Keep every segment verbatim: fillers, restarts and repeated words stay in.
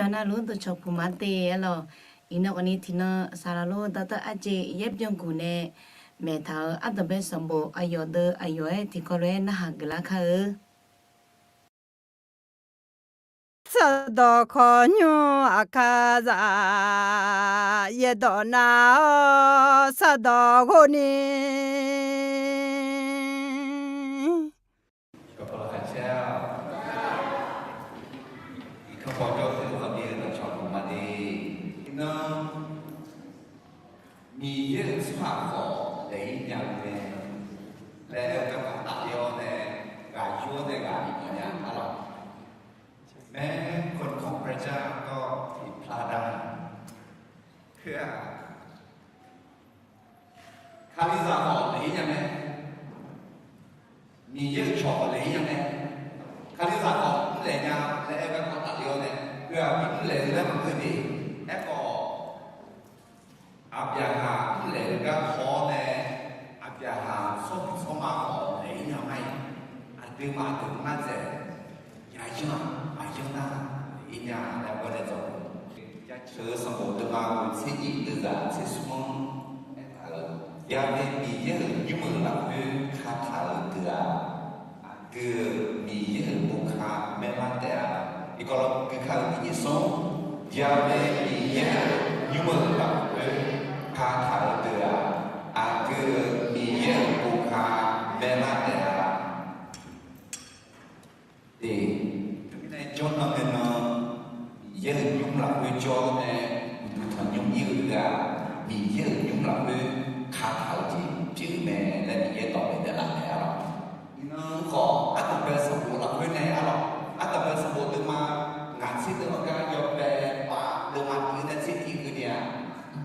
Yawqha navluf-anr dawqcawq puq ma te-a lawq. Iqnan khawfni tiqnan saqlaq lor dawqtawv arjeq yaer byanguq nae maeqtaq-euq ardanqbae sanqbof aqyawf deuq aqyawf-aer tiqkawv lof-aer narhaq geuflar kar-eu. Sardawq khawqnymr aqkar zaq, yaerdawq nav-awr sardawq ghov ni. Iqnan, Miqyaer-euq tsawrhaq khawf laeq-ir nya-eu mae laer aer-eu garkawv tafler-awr nae, ghaq yur-awr nae ghaq bimawr nya-a lawq. Maeq-aer คนของพระเจ้าก็ผิดพลาดได้ khoer-aq, Kalizaq khawf laeq-ir nya mae. Miqyaer-euq cawq khawf laeq-ir nya mae. Kalizaq khawf mrlaeq nya laer aer-eu garkawv tafler-awr nae, khoer-aq, bimrlaeq-eu laer maqngeur de. Aerkhawf, Aqbyaqhaq mrlaeq-eu garkawv-awr nae, Aqbyaqhaq tsawrhaq tsawrma khawf laeq-ir nya ma-iq, aqduimaf deuq ngar dzaeq, yayanr-aq, aqyanr nar laeq-ir nya laer gawr nae dawq-eu, Jaceuq-eu sanqbof deuvma ghoeq tser nyiq deuvzaq tser smr-anr aertaq-euq, Ya'ni Miqyaer-euq nymr-euq lafkhoer kataq-euq deuq-aq, aqgeu-eu Miqyaer-euq boka maerlar taef-a. Iqkawv lawr gui kar-eu tiqjeq smr, Ya'ni Miqyaer-euq nymr-euq lafkhoer kataq-euq deuq-aq, aqgeu-eu Miqyaer-euq boka maerlar taef-a. Eq, teumirnae jawrnan ngae nan, Miqyaer-euq nymr lafkhoer jawr-awr nae, uqduq tanqnymr ir-eu ghaq, Miqyaer-euq nymr lafkhoer kataq-eu jeq pyeuf-eu mae laer Miqyaer dawq bae daef laf taef-a lawq. Iqnan khawf, ardanqbae sanqbof lafkhoer nae-a lawq, ardanqbae sanqbof deuvma ngaq tser deuq-anr gar yawbae pav deuvma tiq-eu nae tser tiq-eu ni-aq,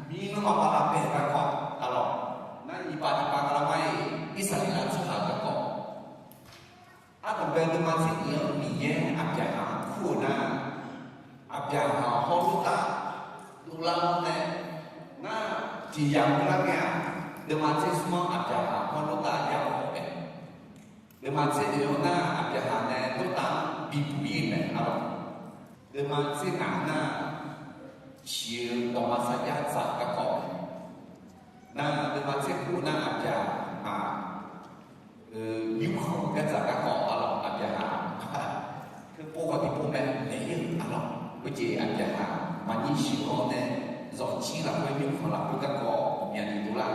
mirnan maqpav lavbae-eu garkawv-a lawq. Nar iqpav tiqpav nga lar mar-iq, Irsaqleqlav tsawrhaq-eu garkawv Ardanqbae deuvma tser nyiq-anr Miqyaer Aqbyaqhaq-anr kur-euq nar, Aqbyaqhaq hawr Lortav dovlar-awr nae, ngar tiq yamq lar ngae-aq, deuvma tser smr-anr Aqbyaqhaq hawr Lortav yamawr-eu mae. Deuvma tser oeq-anr nar, Aqbyaqhaq nae Lortav-anr bibuq-ir-euq mae. Deuvma tser ngaq nar, ciq-eu dawqma sarjax dzaq-eu garkawv mae. Nar, deuvma tser khof nar, Aqbyaqhaq nymrkhanq gardzaq garkawv-a lawq. Aqbyaqhaq teupov khawf tiqpov mae, naeq-ir-euq-a lawq. Khoerjeq Aqbyaqhaq maqnyir shiq-awr nae, zawqjir lafkhoer nymrkhanq lafkhoer garkawv ghawqmyani dovlar.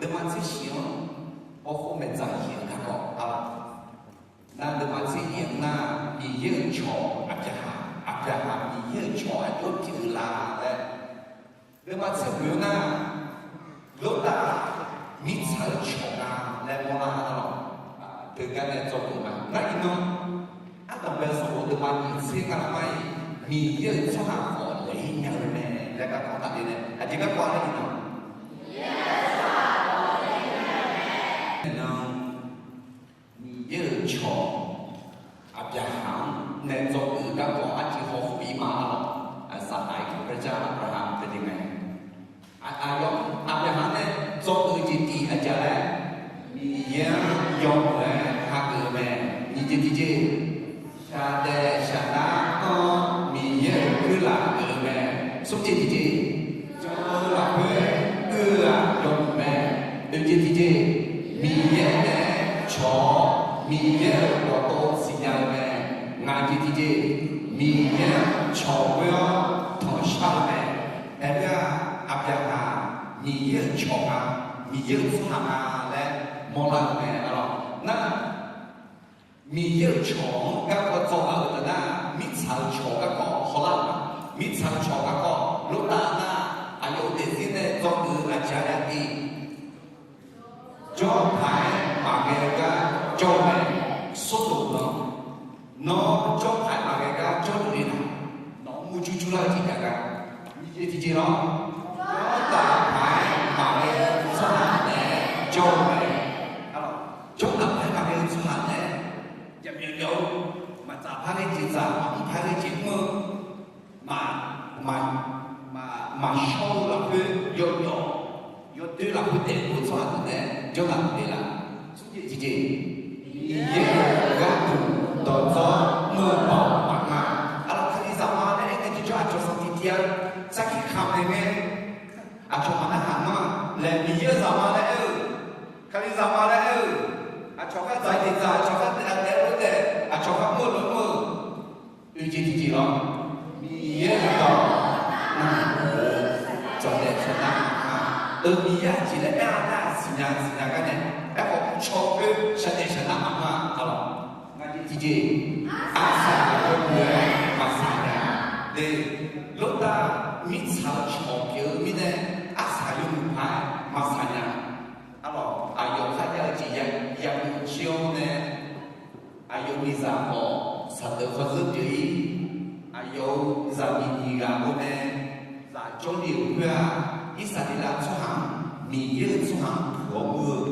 Deuvma tser shiq-anr, awrkhof maeqdzaq yaeq-eu garkawv-a lawq. Nar, deuvma tser nyiq-anr nar, Miqyaer-euq cawq Aqbyaqhaq, Aqbyaqhaq Miqyaer-euq cawq aqjox pyeuf-eu la laer, deuvma tser khof-anr nar, Lortav mirtsaq-euq cawq nga laer mawrlar-a lawq. Teugar nae dzawgeuf ma. Nar iqnan, ardanqbae sanqbof deuvma nyiq tser nga lar mar-iq, Miqyaer-euq tsawrhaq khawf laeq-ir nya-eu mae laer garkawv tafler nae aqjeq garkawv-a laer iqnan, iqnan, Miqyaer-euq cawq Aqbyaqhaq-anr nae dzawgeuf-eu garkawv arciv hawkhof-ir ma-a lawq. Aqsaqdaq-iq พระเจ้า Aqbyaqhaq-anr teujeq mae. Aqyawf Aqbyaqhaq nae dzawgeuf-eu jeq tiq aqjeq laer, Miqyaer-anr yawmuiq-aer hageuf-eu mae. Nyiq jeq tiqjeq, shaqdaef shaqnar-anr Miqyaer-euq khoerlaf geuf-eu mae. Smr jeq tiqjeq, jan-eu lafkhoer uir-eu-aq yawmuiq mae. Oeq jeq tiqjeq, Miqyaer nae cawq-awr Miqyaer-euq dawqtawv siqnya-eu mae. Ngaq jeq tiqjeq, Miqyaer-anr cawq ghoer-awr tanqshar-eu mae. Aerkhawf, Aqbyaqhaq Miqyaer-euq cawq nga, Miqyaer-euq tsawrhaq nga laer mawrlar-eu mae-a lawq. Nar, Miqyaer-euq cawq-anr garkawv dzawgeuf-eu deuq nar, mirtsaq-euq cawq garkawv hawlar-euq ma. Mirtsaq-euq cawq garkawv Lortav nar, aqyawf-euq daefzir nae dzawgeuf-eu aqjeq-a tiv, jawrpaq-aer maqghae-eu gar jawr-eu mae. Sordoq-anr, nawr jawrpaq-aer maqghae gar jawrluf le nar, nawq-anr murjur jurlar-eu jeq jav gar. Nyiq jeq tiqjeq lawr, jawrtaf paq-aer maqghae-eu tsawrhaq naeq-aer jawr-eu mae. Jawrtaf paq-aer maqghae-eu tsawrhaq naeq-aer, jaqmyawf myawf-eu, maqtsaf par ghae jeq tsaf, maqmr par ghae jeq mr-eu, maq, maq, maqshawr-eu lafkhoer yawjawf, yawdoer lafkhoer daefluf-eu tsawrhaq deuq nae jawrtaf le laf. Smr jeq tiqjeq, Miqyaer-euq gharduq dawqdzawr mr-eu baoq maqngeur-a. Aqlaf Kalizaq ma laer aer nae tiqjawr aqcawq Aqcawq kharmr-eu lof mr-eu oeq jeq tiqjeq lawr, Miqyaer-euq dawq navluf-eu dzawqdaef shaqdar maqha. Eq, Miqyaer aqjeq laer aer-a nar, siqnya siqnya gar nae, aerkhawf mrcaw khoer shaqdaef shaqdar maqha-a lawq. Ngaq jeq tiqjeq, arsaq yawmuiq-aer maqsaq nya. De, Lortav mirtsaq-eu cawq pyeuf-eu mirnae, arsaq yawmuiq paq-aer maqsaq nya. Arlawq, aqyawf kharjav-eu jeq ya, yamq jir-awr nae, aqyawf miqzaq khawf saqdeuq khawzeur pyeuf-ir. Aqyawf-euq zaqmiq nyiq ghaq-eu nae zaq jawrle-euq khoer-aq, Irsaqleqlav tsawrhaq-anr, Miqyaer-euq tsawrhaq-anr puq-awr muir-eu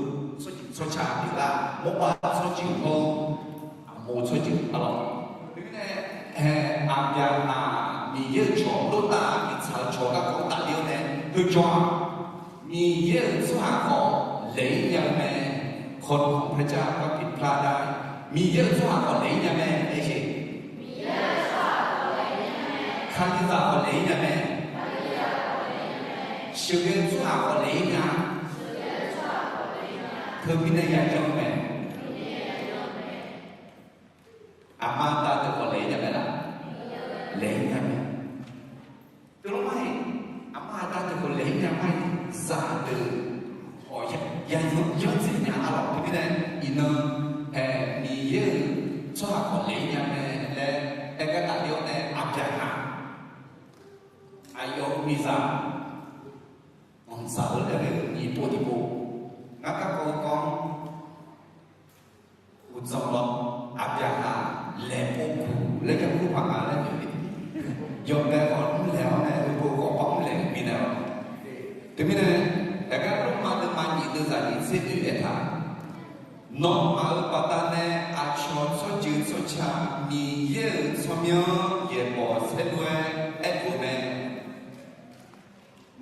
tsawrjeuq tsawrca pyeuflar, Mawrbav tsawrjeuq hawr-eu Aqmov tsawrjeuq arlawq. Khoermirnae, Aqbyaqhaq Miqyaer-euq cawq Lortav mirtsaq-eu cawq garkawv tafler-awr nae, heujawr-aq, Miqyaer-euq tsawrhaq khawf laeq-ir nya-eu mae. คนของพระเจ้าก็ผิดพลาดได้ Miqyaer-euq tsawrhaq khawf laeq-ir nya mae, aer-eu jeq. Kalizaq khawf laeq-ir nya mae. Sheuqghae-eu tsawrhaq khawf laeq-ir nya. Teumirnae yajanr-eu mae. Aqma aqda deuq khawf laeq-ir nya mae laf? Laeq-ir nya mae. Teulof mar-iq, aqma aqda deuq khawf laeq-ir nya mar-iq, zaqdeuq khawf ya, ya yanr, yanr dzaeq nya arlawq. Teumirnae iqnan, hae, Miqyaer-euq tsawrhaq khawf laeq-ir nya mae laer aer gar tafler-awr nae, Aqbyaqhaq, aqyawf-euq miqzaq, anqdzaq-eu laer ghae-eu nyiq pov tiqpov, ngar garkawv-eu kawv-anr uqdzan lawr, Aqbyaqhaq laeqpov puq laer garkawv paq nga laer noeq-eu, yawbae khawf mrlaeq-awr nae, heupov khawf par mrlaeq-eu mirnae lawr. Teumirnae, aqgar Lormav deuvma nyiq deuvzaq nyiq tser oe aertaq, nawmaf-euq baqdanae aqcawq tsawrjeuq tsawrca Miqyaer-euq tsawrmyanr yaeqbawq saerlu-aer aerduq-eu mae.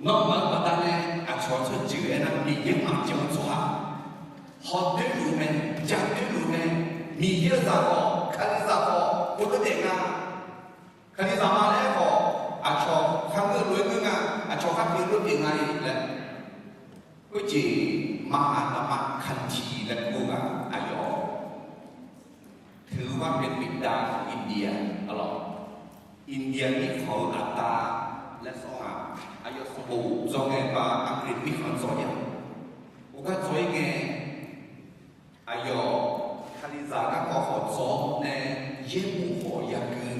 Nawmaf-euq baqdanae aqcawq tsawrjeuq aernar, Miqyaer maqjan-eu tsawrhaq, hawdoer luf-eu mae, jadoer luf-eu mae. Miqyaer-euq zaq khawf, Kalizaq khawf, ghofdov daef nga. Kalizaq ma laer khawf, aqcawq kharngeur lof-aer ngeur nga, aqcawq kharpyeuf lof-aer pyeuf nga-iq laer. Khoerjeq, มหาธรรมคันธี laer kur-eu ghaq aqyawf ถือว่าเป็นบิดาของอินเดีย arlawq. India mirkhanq-eu aqda laer sawr nga. Aqyawf sanqbof dzawr ngae ba, Aqkaq mirkhanq dzawr nya. Khoergar dzawr-ir ngae, aqyawf Kalizaq garkawv khawf dzawr nae, yaerbof khawf yagui,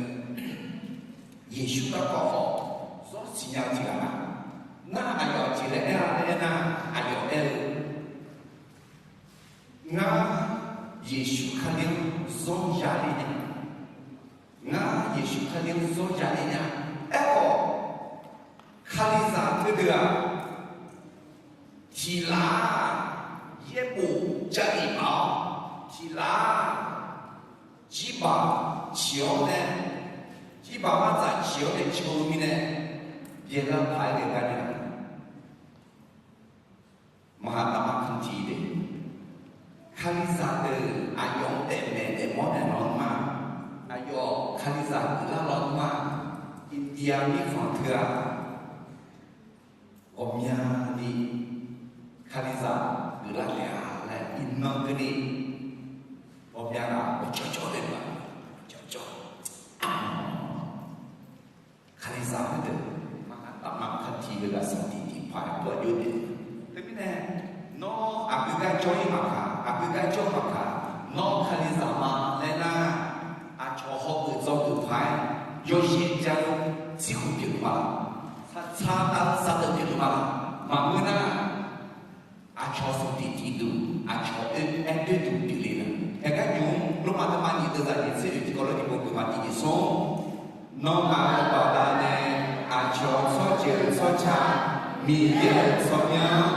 Yeqsur garkawv khawf zawr siqnya-eu tiq ghaq nga. Nar aqyawf aqjeq laer aer-a laer aernar, aqyawf aer-eu, Ngar Yeqsur Kali-anr zawr yaler nya. Ngar Yeqsur Kali-anr zawr yaler nya. Aerkhawf, Kalizaq teudeuq-aq, tiqlar-aq, yaerbof Jarlif baf-awr, tiqlar-aq, jirbaq ciq-awr nae, jirbaq mardzaq ciq-awr nae caw-eu mirnae, byaeqlar paq-aer ghae gar nae มหาธรรมคันธี de. Kalizaq deuq aqyawf-anr daefmaeq daefmawr naeq lawnmr-aq, aqyawf Kalizaq guiqlar lawnmr-aq, India mirkhanq teu-aq, ghawqmyani Kalizaq guiqlar taef-a laer iqnan keuvni ghawqmya ghaq maqcawv cawv le ma, cawv cawv. Kalizaq heudeuq, มหาธรรมคันธี heughaq sanqtiq tiqpaq-aer aqjox de. Teumirnae, nawr aqgeu gar jawr-ir maqkaq, aqgeu gar jawr maqkaq, nawr Kalizaq ma laer nar, aqcawq hawgeuf dzawgeuf paq-aer yawzif ja-eu tsirkhof pyeuf-eu ma laq? Saqtsaq-eu saqdeuq pyeuf-eu ma laq? Maqngeur nar, aqcawq sanqtiq tiqduq, aqcawq oe-aer doerduq pyeufle-a. Haegar nymq-mr Lormav deuvma nyiq deuvzaq nyiq tser oe tiqkawv lof tiqpov geufmaf tiqjeq smr, Nawmaf-euq baqdanae aqcawq tsawrjeuq tsawrca Miqyaer-euq tsawrmyanr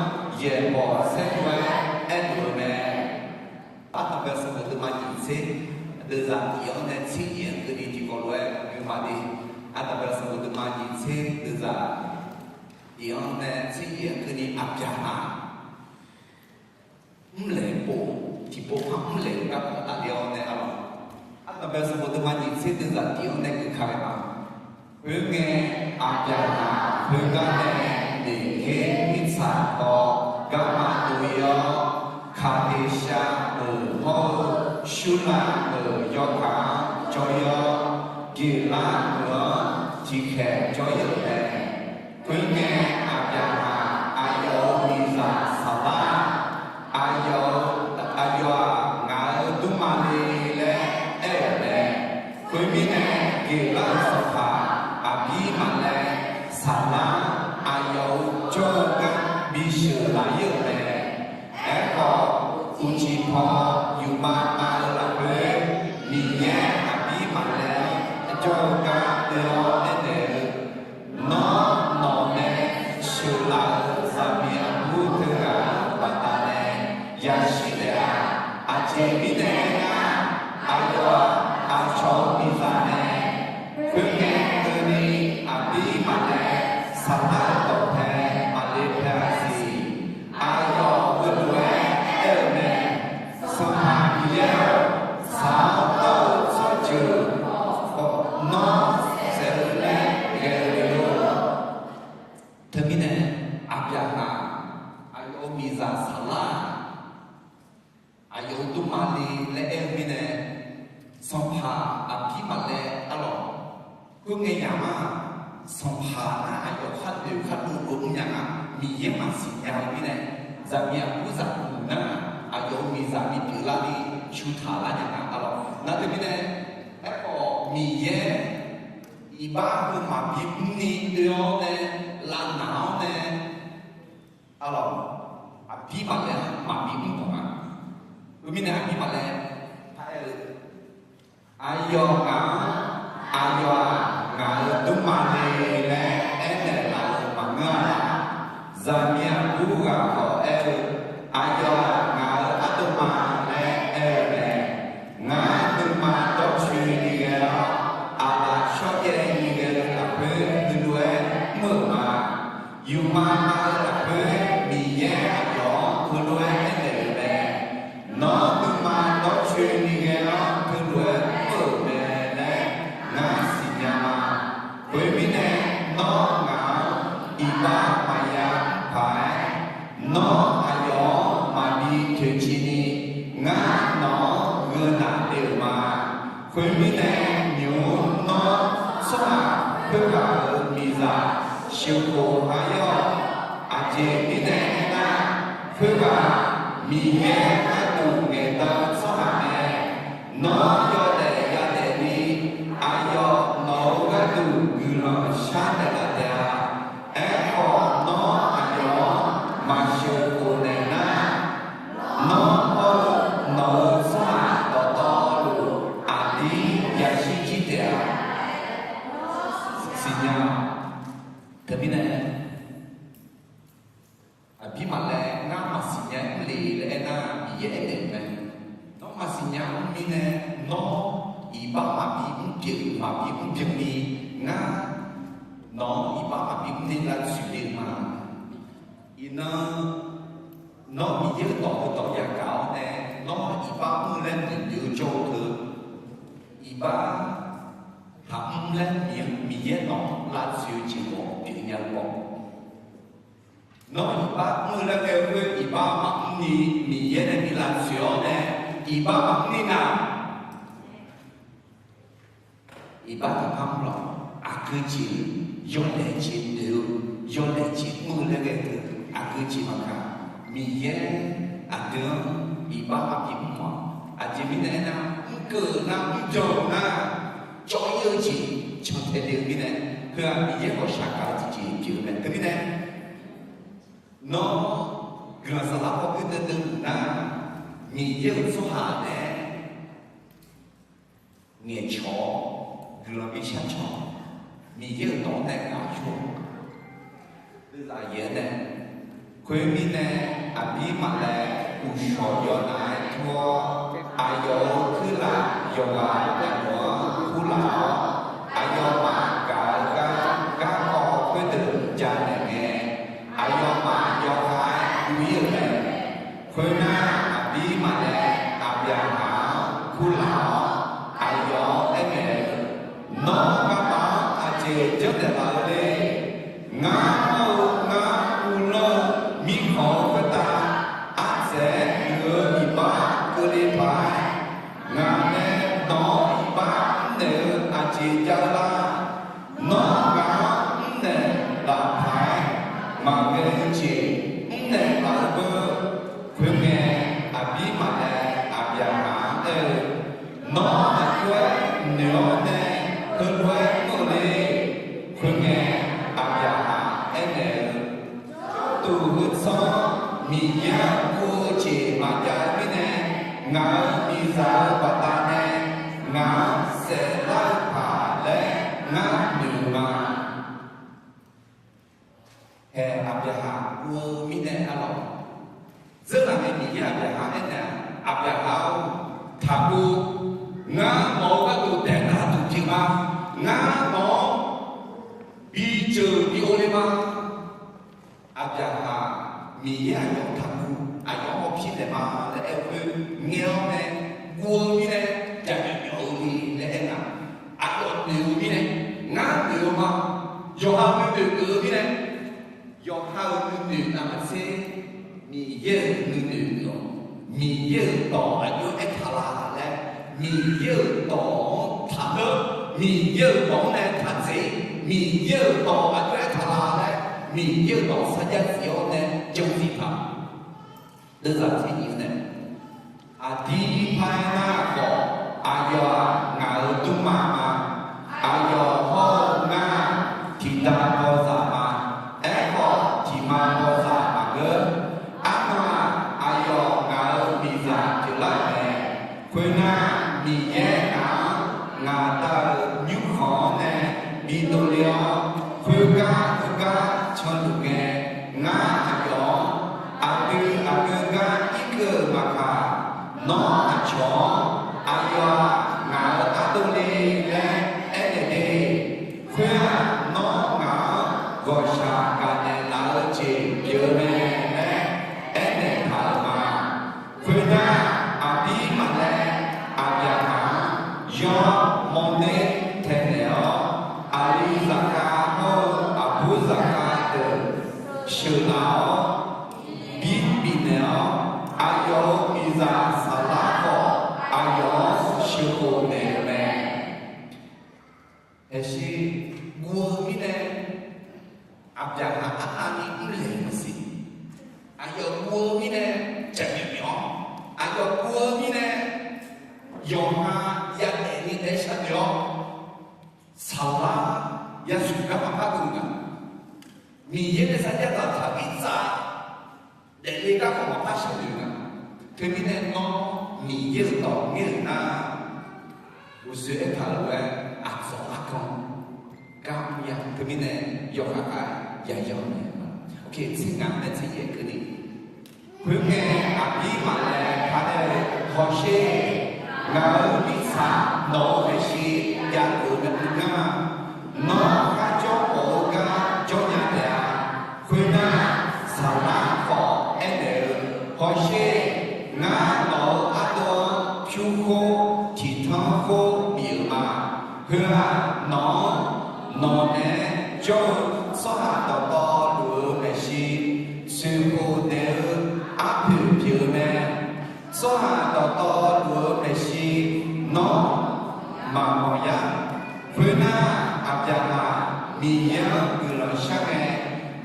yaeqbawq saerlu-aer aerluf-eu mae. Ardanqbae sanqbof deuvma nyiq tser deuvzaq tiq-anr nae tser nyiq-anr keuvni tiqkawv lof-aer geufmaf de. Ardanqbae sanqbof deuvma nyiq tser deuvzaq tiq-anr nae tser nyiq-anr keuvni Aqbyaqhaq mrlaeq pov, tiqpov par mrlaeq-eu garkawv tafler-awr nae arlawq. Ardanqbae sanqbof deuvma nyiq tser deuvzaq tiq-anr nae geuf ka ghae ma. Khoerngae, Aqbyaqhaq khoergar nae Neqgeur mirtsaq paw garma dov-ir-awr, Kaqdeqshaq meuq hawr-eu Surlav meuq yawkaq-a Khoermirnae, geuflar-euq sanqpaq Aqbirmaqlaev saqlar aqyawf-euq jawr-eu gar bisheuq laf-ir-euq mae. Aerkhawf, uqcif paw yufmav mav-eu lafkhoer, Miqyaer Aqbirmaqlaev-anr jawr-eu gar oe-awr aernaeq-eu, Nawr nawq nae sheuqlaf-euq zaqmiq aqbur teughaq-euq baqdanae yashir taef-a. Aqjeq mirnae aernar, aqyawf-aq, aqcawq-euq miqzaq mae. Khoerngae keuvni, Aqbirmaqlaev saqlar-euq dawqpae maqle pae-a siq. Aqyawf heulof-aer aer-eu mae, Sanqpaq Miqyaer-or, saq-awr dawr-eu tsawrjeuq khawf nawr saef-eu laer ghae-eu le lor. Teumirnae, Aqbyaqhaq aqyawf-euq miqzaq saqlar-aq, aqyawf-euq dmrma le laer aer-eu mirnae, sanqpaq Aqbirmaqlaev arlawq, khoerngae yamq-aq, sanqpaq nar aqyawf khar noeq khar dov dov mrnya nga. Miqyaer maqsiq nya-eu mirnae, zaqmiq aqbur zaqguq nar, aqyawf-euq miqzaq bipyeuf larni cu taq lar nya nga arlawq. Nar teumirnae, aerkhawf Miqyaer iqbax heu maqbi mrni oe-awr nae, lavnaq-awr nae, arlawq, Aqbirmaqlaev-anr maqbi mr baq nga. Khoermirnae, Aqbirmaqlaev paraer-eu, Aqyawf ngaq-anr, aqyawf-aq, ngaq-euq dmrma le laer aernaeq laf-eu maqngeur-a laq. Zaqmiq aqbur ghaq khawf aer-eu, Aqyawf-aq, ngaq-euq ardov ma laer aer-eu mae. Ngar nuima dawrcoeni ghae-awr, aqlaf shawrjaev ni ghae-eu lafkhoer heulof-aer mr-euq ma. Yufmav mav-eu lafkhoer Miqyaer aqyawf-anr heulof-aer aernaeq-euq mae. Nawr nuima dawrcoeni ghae-awr heulof-aer mr-euq mae laer ngar siqnya ma. Khoermirnae, nawr ngaq-anr iqbax maqya mr paq-aer, nawr aqyawf-anr maqbi toeqciv ni, ngar nawq-anr gheunaf le-euq ma. Khoermirnae, nymq-mr nawr tsawrhaq khoerghaq-euq miqzaq sheuqkhof ha-ir-awq. Aqjeq mirnae aernar, khoerghaq Miqyaer gharduq ngaeqdan-eu tsawrhaq mae. Nawr yawdaef yadaef ni, aqyawf nawq-euq gharduq guiqlanq sharnaeq laf taef-a. Aerkhawf, nawr aqyawf-anr maqsheuqkhof naeq nar, nawr hawr-eu nawq-euq tsawrhaq dawqtawvluf aqdir yashir jir taef-a. Siqnya-awq. Teumirnae, Aqbirmaqlaev ngar maqsiq nya mr le laer aernar, Miqyaer aernaeq-eu mae. Nawr maqsiq nya mr mirnae, nawr iqbax maqbi mr pyeuf maqbi mr pyeuf ni, ngar nawq-anr iqbax maqbi mr ni lavtsoeq le-eu ma. Iqnan, nawr Miqyaer-euq dawq heudawq yagaq-awr nae, nawr iqbax mr laer noeqnoeq-eu jawr-eu teu, iqbax taqmr laer Miqyaer nawq-anr lavtsoeq-eu jeq mawf pyeuf nya-eu baw. Nawr iqbax mr-eu laer ghae-eu khoer iqbax maqmr ni, Miqyaer nae bi lavtsoeq-awr nae, iqbax maqmr ni nar, iqbax taqpar mr lawq. Aqgeu jeq, yawdaef jeq noeq-eu, yawdaef jeq mr-eu laer ghae-eu teu, aqgeu jeq maqkaq, Miqyaer aqdui-anr iqbax maqbi mr-awq. Aqjeq mirnae aernar, mrkeuv-euq nar, mrjan-euq nar, cawv-ir-eu jeq cantae le-eu mirnae, heu-aq Miqyaer ghawqshaq gaq-eu tiqjeq pyeuf-eu mae. Teumirnae, nawr guiqlanq saflar paw gui deuvdeuv luf nar, Miqyaer-euq tsawrhaq nae ngaeqcawq-awr guiqlanq bi shar cawq, Miqyaer-euq dawq-anr nae gaq-awr cawq. Deuv zaqyaer nae, khoermirnae, Aqbirmaqlaev uqshawq yawnav-aer tur-awr, aqyawf-euq kuirlaf yawqghaq gharduq-anr kurlaf-awr, aqyawfmaf gaq-eu gar garkawv khoerdeuq janaeq ngae, aqyawfmaf yawkhav-aer guv-ir-euq mae. Khoernar, Aqbirmaqlaev Aqbyaqhaq-anr kurlaf-awr, aqyawf-anr aernaeq-eu, Nawr nga'maf-anr aqjeq janrnaeq laf-eu le. Ngar hawr-eu ngar uvlanr-eu mirkhanq-eu khoertav ardzaeq-aer muiq-eu iqbax keuvle paq-aer, ngaq nae nawq-anr iqbax mrnaeq-eu aqjeq jav-eu lar. Nawr ngaq-anr mrnaeq laf paq-aer maqghae-eu jeq mrnaeq laf-eu beu. Khoerngae, Aqbirmaqlaev Aqbyaqhaq-anr aer-eu, Nawr aqjox-aer noeq-awr Khoerngae, Aqbyaqhaq aernaeq-eu, Jawrduq heu tsanr Miqyaer-anr guv-eu jeq maqjav-eu mirnae, ngaq-euq miqzaq-euq baqdanae ngaq-anr saeflar-eu paq laer ngar noeq-eu ma. Hae, Aqbyaqhaq guv-eu mirnae arlawq. Dzeurlaf nae Miqyaer Aqbyaqhaq aernaeq-aq, Aqbyaqhaq-or, taqguv. Ngar nawq-euq gharduq daeqtaq duq jeq ma. Ngar nawq-anr bi jeuq bi ov le ma. Aqbyaqhaq Miqyaer aqyawf taqguv, aqyawf-anr hawpir naeq ma laer aer-eu khoer ngae-awr nae, guv-eu mirnae jaqmyawf myawf-eu le laer aernar, aqyawf noeq-eu mirnae, ngar noeq-eu ma. Yawqha-euq nuinoeq geuf-eu mirnae, yawqha-euq nuinoeq navmaqtser Miqyaer-euq nuinoeq geuf-awq. Miqyaer-euq dawq aqjox-aer taq la laer, Miqyaer-euq dawq-anr taqdeur, Miqyaer-euq dawq-anr nae taqdzeq, Miqyaer-euq dawq aqjox-aer taq la laer, Miqyaer-euq dawq sarjax zif-awr nae jan zif taq. Deuvzaq tser nyiq-eu nae, aqdir par-aer nar khawf, aqyawf-aq ngaq-euq dmrma ma. Aqyawf hawr-eu ngar tiqda bawzaq ma. Aerkhawf, tiqma bawzaq maqngeur. Arnan-aq, aqyawf ngaq-euq miqzaq pyeuflar-euq mae. Khoernar, Miqyaer ngaq-anr ngaq Da-euq nymrkhanq-anr nae bidov le-awr, khoergar heugar canluf ngae, ngar aqyawf-anr aqdui aqgeu gar irkeuv-euq maqkaq, nawr aqcawq-anr aqyawf-aq ngaq-euq ardov le laer aernaeq de. Khoer-aq, nawr ngaq-anr ghawqshaq gaqnaeq laf-eu jeq pyeuf-eu mae laer aernaeq taq-euq ma. Khoernar, aqdir maqlaer Aqbyaqhaq-anr yawr mawrner taenaeq-awr, aqli zaqkhav hawr-eu aqbur zaqkhav deuq sheuqlaf-awr, bir bifnaeq-awr, aqyawf-euq miqzaq Saqlar khawf aqyawf-anr sheuqkhof naeq-euq mae. Maeqshi guv-eu mirnae, Aqbyaqhaq arnavni mrlaeq maqsiq. Aqyawf guv-eu mirnae jaqmyawf myawf-awr, aqyawf guv-eu mirnae yawqha yadaef ni daef-aer sharnoeq-awr, Saqlar yashuif gar maqpar geuf nga. Miqyaer nae sarjax taq taq-euq mirtsaq daefle garkawv maqpar sharnoeq nga. Teumirnae nawr Miqyaer-euq dawq ngaer-euq nar, uqshoe aertaq-euq lof-aer aqdzawq arkanr gar mrnya. Teumirnae yawkhav khav yaya-awr nae, tser ngaq nae tser yaeq keuvni, khoerngae aqdir maqlaer paq-aer-eu hawsher, ngaq-euq mirtsaq nawq-euq maeqshi jav-euq nae mr ngar, nawr kharjawr mawf-eu gar jawrnya taef-a. Khoernar, Saqlar khawf aernaeq-eu, hawsher, ngar nawq-euq ardov-anr pyur khoer tiqtanr khoer bif-euq ma. Heu-aq, nawq-anr nawq naeq-aer jawr-eu tsawrhaq dawqtawvluf-eu maeqshi tsoeqkhof naeq-eu arpoeq pyeuf-eu mae. Tsawrhaq dawqtawvluf-eu maeqshi nawr maqmawf yar. Khoernar, Aqbyaqhaq Miqyaer-anr guiqlanq shar ngae,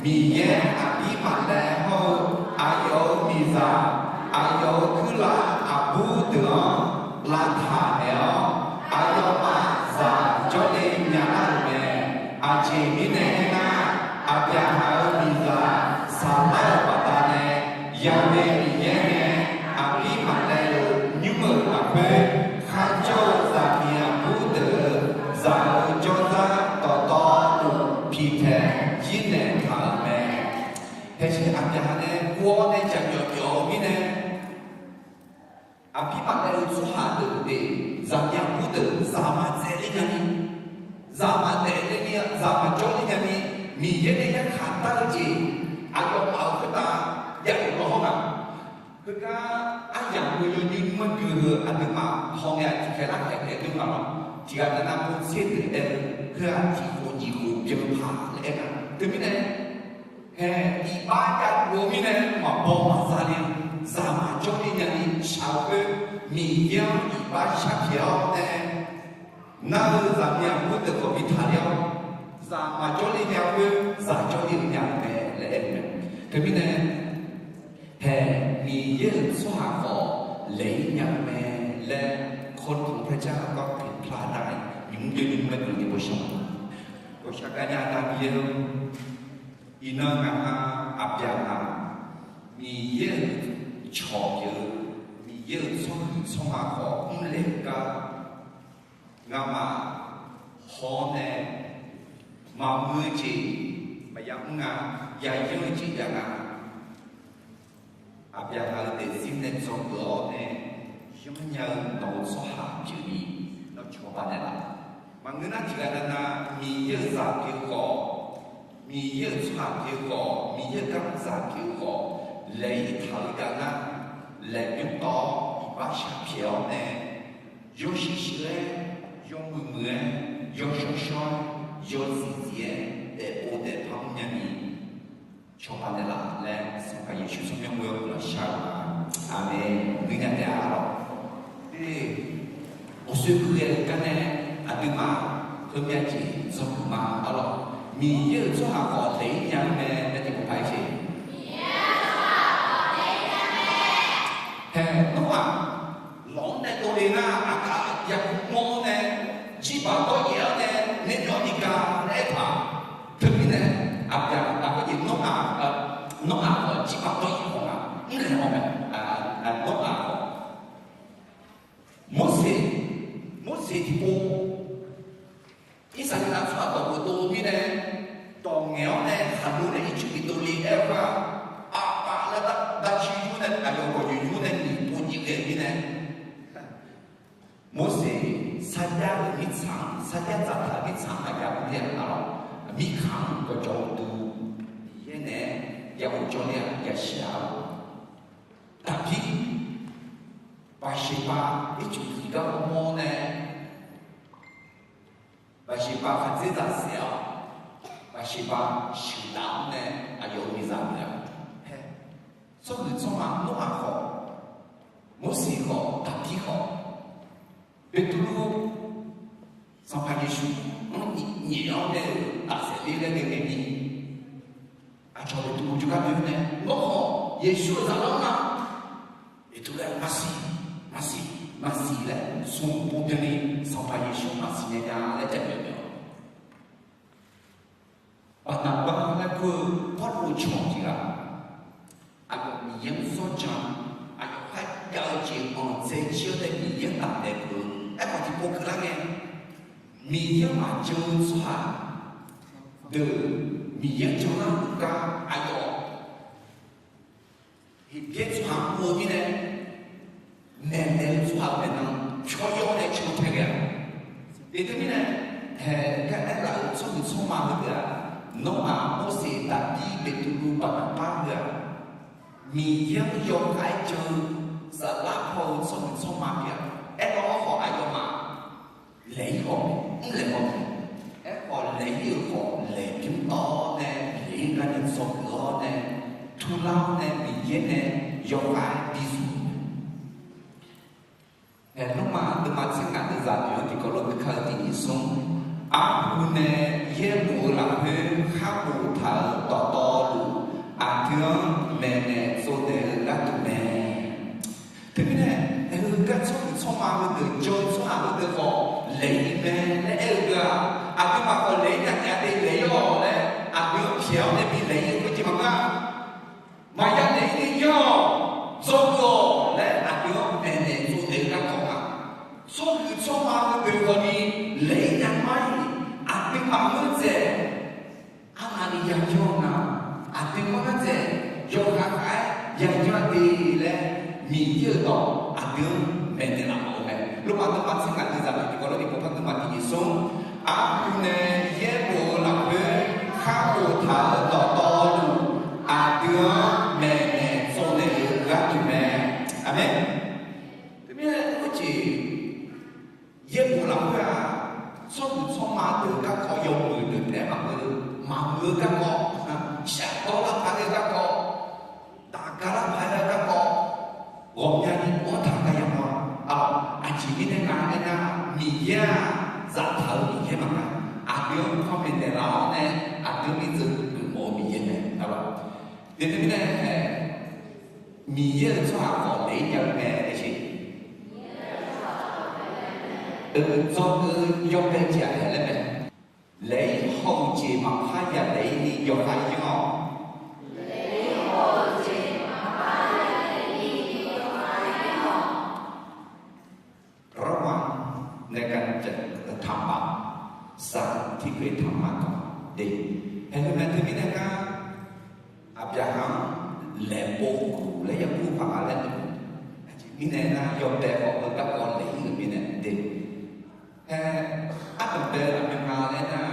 Miqyaer aqdir maqlaer hawr-eu aqyawf-euq miqzaq, aqyawf-euq kuirlav aqbur deuq-anr lavtaq naeq-awr, aqyawfmaf zaq jawrle nya lar-euq mae. Aqjeq mirnae aernar, Aqbyaqhaq-euq miqzaq Saqlar-euq baqdanae, Yaqmaeq Miqyaer nae aqdir maqlaer-euq nymr-euq lafkhoer kharjawr-eu zaqmiq aqbur deuq-euq zaq-euq jawrzar dawqtawvluf piqtaeq yirnaeq taq-euq mae. Haeqsher Aqbyaqhaq nae guv-awr nae jaqmyawf myawf-eu mirnae, aqdir maqlaer-eu tsawrhaq deuq de, zaqmiq aqbur deuq zaq maqtsaevler nyani, zaq maqdaefler ni, zaq maqjawrler nyani, Miqyaer nae yarkhaq dar-eu jeq aqyawfmaf-euq khoertav jav-euq lawr hawr nga. Heugar aryamq-eu yawnymr maernmr heu aqduimaf hawngae-aq tiqkhaeq lar khaeq taef dmr nga lawr. Tiqghaq nar nar mawr tser deuq aer-eu, heu-aq tiqkhof nyiq khof byan paq laer aer nga. Teumirnae, hae, iqbax javluf-eu mirnae maqbaw maqza le, zaq maqjawrle nyani shaq-eu khoer, Miqyaer-anr iqbax sharpyaeq-awr nae, nar-eu zaqmiq aqbur deuq khawf bi taqler-awr, zaq maqjawrle nya khoer zaq jawrle-eu nya-eu mae laer aer-eu mae. Teumirnae, hae, Miqyaer-euq tsawrhaq khawf laeq-ir nya-eu mae laer, คนของพระเจ้าก็ผิดพลาดได้ nymq mr jawrnymr maernmr ni bawshawr-a. Shaqgaq nya-eu Miqyaer-or, iqnan ngaq ha Aqbyaqhaq, Miqyaer-euq cawq pyeuf-eu, Miqyaer-euq tsawrhuiq tsawrma khawf mrlaeq-eu gar, ngamaf haw-awr nae maqmuiq-eu jeq maqya mr nga, yayanr-eu jeq jav nga. Aqbyaqhaq-euq daefzir nae dzawgeuf-awr nae yanrnya-eu nawq-eu tsawrhaq pyeufni, nawr cawba naeqlaf. Maqngeur nar tiqghaq navnav Miqyaer-euq zaq pyeuf khawf, Miqyaer-euq tsawrhaq pyeuf khawf, Miqyaer-euq garmr zaq pyeuf khawf, laeq-ir taq-eu jav nar, laeqbymr tawv-awr iqbax shaq pyaeq-awr nae, yawshuif shuif-aer, yawmuiq muiq-aer, yawshawr shawr-aer, yawzif zif-aer, daefpov daefpar mrnya ni, cawba naeqlaf laer Sanqpaq Yeqsur tsawrmyanr ghoe-awr guiqlanq shar-eu ma. Aqmeq. Nuinya taef-a lawq. Aqsoeq huiq ghae-eu gar nae aqduimaf heumya jeq dzawgeuf ma-a lawq. Miqyaer-euq tsawrhaq khawf daef-ir nya-eu mae laer tiqpov paq-aer jeq. Hae, Noraq lawq-anr nae dovle nar, aqkaq yaqkuv mawr-awr nae, jirbaq dawryaef-awr nae, naeq myawf ni gaq laer aertaq. Teumirnae, aqbyaqhaq khoerjeq Noraq, Noraq khawf jirbaq dawryaef khawf nga, mrlaeq haw mae, Noraq khawf. Morseq, Morseq tiqpov, Irsaqleqlav tsawrhaq dawqkhof dov mirnae, dawq ngaeq-awr nae khaqlo nae Ircuf bi dovle aer-eu gar, aqpaf laer dav civ yur nae aqyawf gawqyoeq yur nae nyiq pov nyiq ghae-eu mirnae, Morseq sarjax-euq mirtsaq, sarjax dzaqtaq-euq mirtsaq-anr maqya ur ler-a lawq. Mirkhanq-anr gawqjawq duq Miqyaer naeq-aer ya ghofjawr ler-a, yashir-a lawq. Daqbir, Baqseqbav Ircuf tiqgar mawr-awr nae, Baqseqbav khaqdzerzaq saef-awr, Baqseqbav sheuqdaf-awr nae aqyawf-euq miqzaq muiq-a. Hae, tsawrhuiq tsawrma Noraq khawf, Morseq khawf, Daqbir khawf, Beqtuvluv, Sanqpaq Yeqsur-anr nyaef-awr nae-euq tafsaef ler laer ngae ngae ni, aqcawq Beqtuvluv jawrgar doe-awr nae, nawr khawf Yeqsur-euq zaqlanr nar, Beqtuvluv-aer maqsiq, maqsiq, maqsiq laer smq pov byanni Sanqpaq Yeqsur maqsiq nya nya laer jaqmyawf mawf-awq. Baqnaqbav laer kur-eu Pawrluv cawq tiq ghaq, aqyawf Miqyaer-anr zawrjan, aqyawf kharjav-eu jeq anqdzae jir-awr nae Miqyaer-anr taftaeq-eu, aerkhawf tiqpov keuvlar ngae, Miqyaer-anr maqjan-eu tsawrhaq deuq, Miqyaer-anr janlar-euq gar aqyawf Heqbyaer tsawrhaq-anr mr-eu mirnae, maeqnaeq-eu tsawrhaq-euq maeqnan pyawr yawr nae can tae ghae-a. Eq teumirnae, haeq gar aerlaf-euq tsawrhaq tsawrma heudeuq-aq, Nawr-aq, Morseq, Daqbir, Beqtuvluv, Baqnaqbar heu-aq, Miqyaer-anr yawkhav-aer jan-eu saflar paw-eu tsawrhaq tsawrma pyeuf-a. Aerkhawf, aqyawfmaf laeq-ir khawf mrlaeq haw-eu, aerkhawf laeq-ir-euq khawf laeqbymr tawv-awr nae, laeq-ir gar nae dzawgeuf-awr nae, turlar-awr nae Miqyaer nae yawkhav-aer bizmq-eu mae. Haeq, Lormav deuvma tser ngaq deuv zaq noeq-anr tiqkawv lof-aer kar-eu tiq nyiq smr. Arhu nae yaerbof-eu lafkhoer khar boftaq-euq dawqtawvluf, aqdui-anr maeqnaeq tsovnaeq-eu gharduq mae. Teumirnae, aer-eu gar tsawrhaq tsawrma heudeuq jan-eu tsawrhaq heudeuq khawf laeq-ir mae laer aer-eu geu-aq, aqduimaf khawf laeq-ir nya taef-a de laeq-ir-awq laer aqdui-anr pyaeq-awr nae bi laeq-ir-eu khoerjeq maqngeur-a. Maqya naeq-ir ni yanr-awq, dzawgeuf-awq laer aqdui-anr maeqnaeq tsovnaeq-eu garkawv ma. Tsawrhaq tsawrma heudeuq khawfni laeq-ir nya mar-iq, aqduimaf ngeur dzaeq arnavni yayanr-eu nga, aqdui mar ngar dzaeq yawkhav khav-aer yayanr de laer, Miqyaer-euq dawq aqdui-anr maeqnaeq laf mawf-eu mae. Lormav deuvma tser ngaq deuv zaq noeq tiqkawv lof-aer tiqpov par deuvma tiq nyiq smr. Arhu nae yaerbof-eu lafkhoer khar boftaq-euq dawqtawvluf, aqdui-anr maeqnaeq tsovnaeq-eu gharduq mae. Aqmeq. Teumirnae khoerjeq yaerbof lafkhoer-aq, tsawrhaq tsawrma deuq garkawv, yawmuiq deuq taef maqngeur, maqmuiq-eu garkawv, shafdawr lar paq-aer garkawv, daqga lar paq-aer garkawv, ghawqmyani mawr taq gar yamawr-a. Arlawq, aqjeq mirnae nga aernar, Miqyaer-aq, zaftaq-eu Miqyaer maqnga. Aqdui-anr panmaeq naeqlaf-awr nae, aqdui-anr bi dzeur geufmawf-eu Miqyaer mae. Arlawq, teumirnae, Miqyaer-euq tsawrhaq khawf laeq-ir nya-eu mae laer jeq. Euq dzawgeuf-eu yawbae jeq-aq haeq laer mae. Laeq-ir haw-eu jeq maqpar yadaef-ir ni yawkhav yanr-awq. ระวังในการจะทำบาป สารที่เคยทำมาก่อน de. Haeq heu mae teumirnae ngar Aqbyaqhaq-anr laeqpov guf laer yaqguf paq-a laer noeq. Aqjeq mirnae nar, yawdaef khawf-eu garkawv laeq-ir-euq mirnae de. Hae, ardanqbae aqmyan nga laer nar,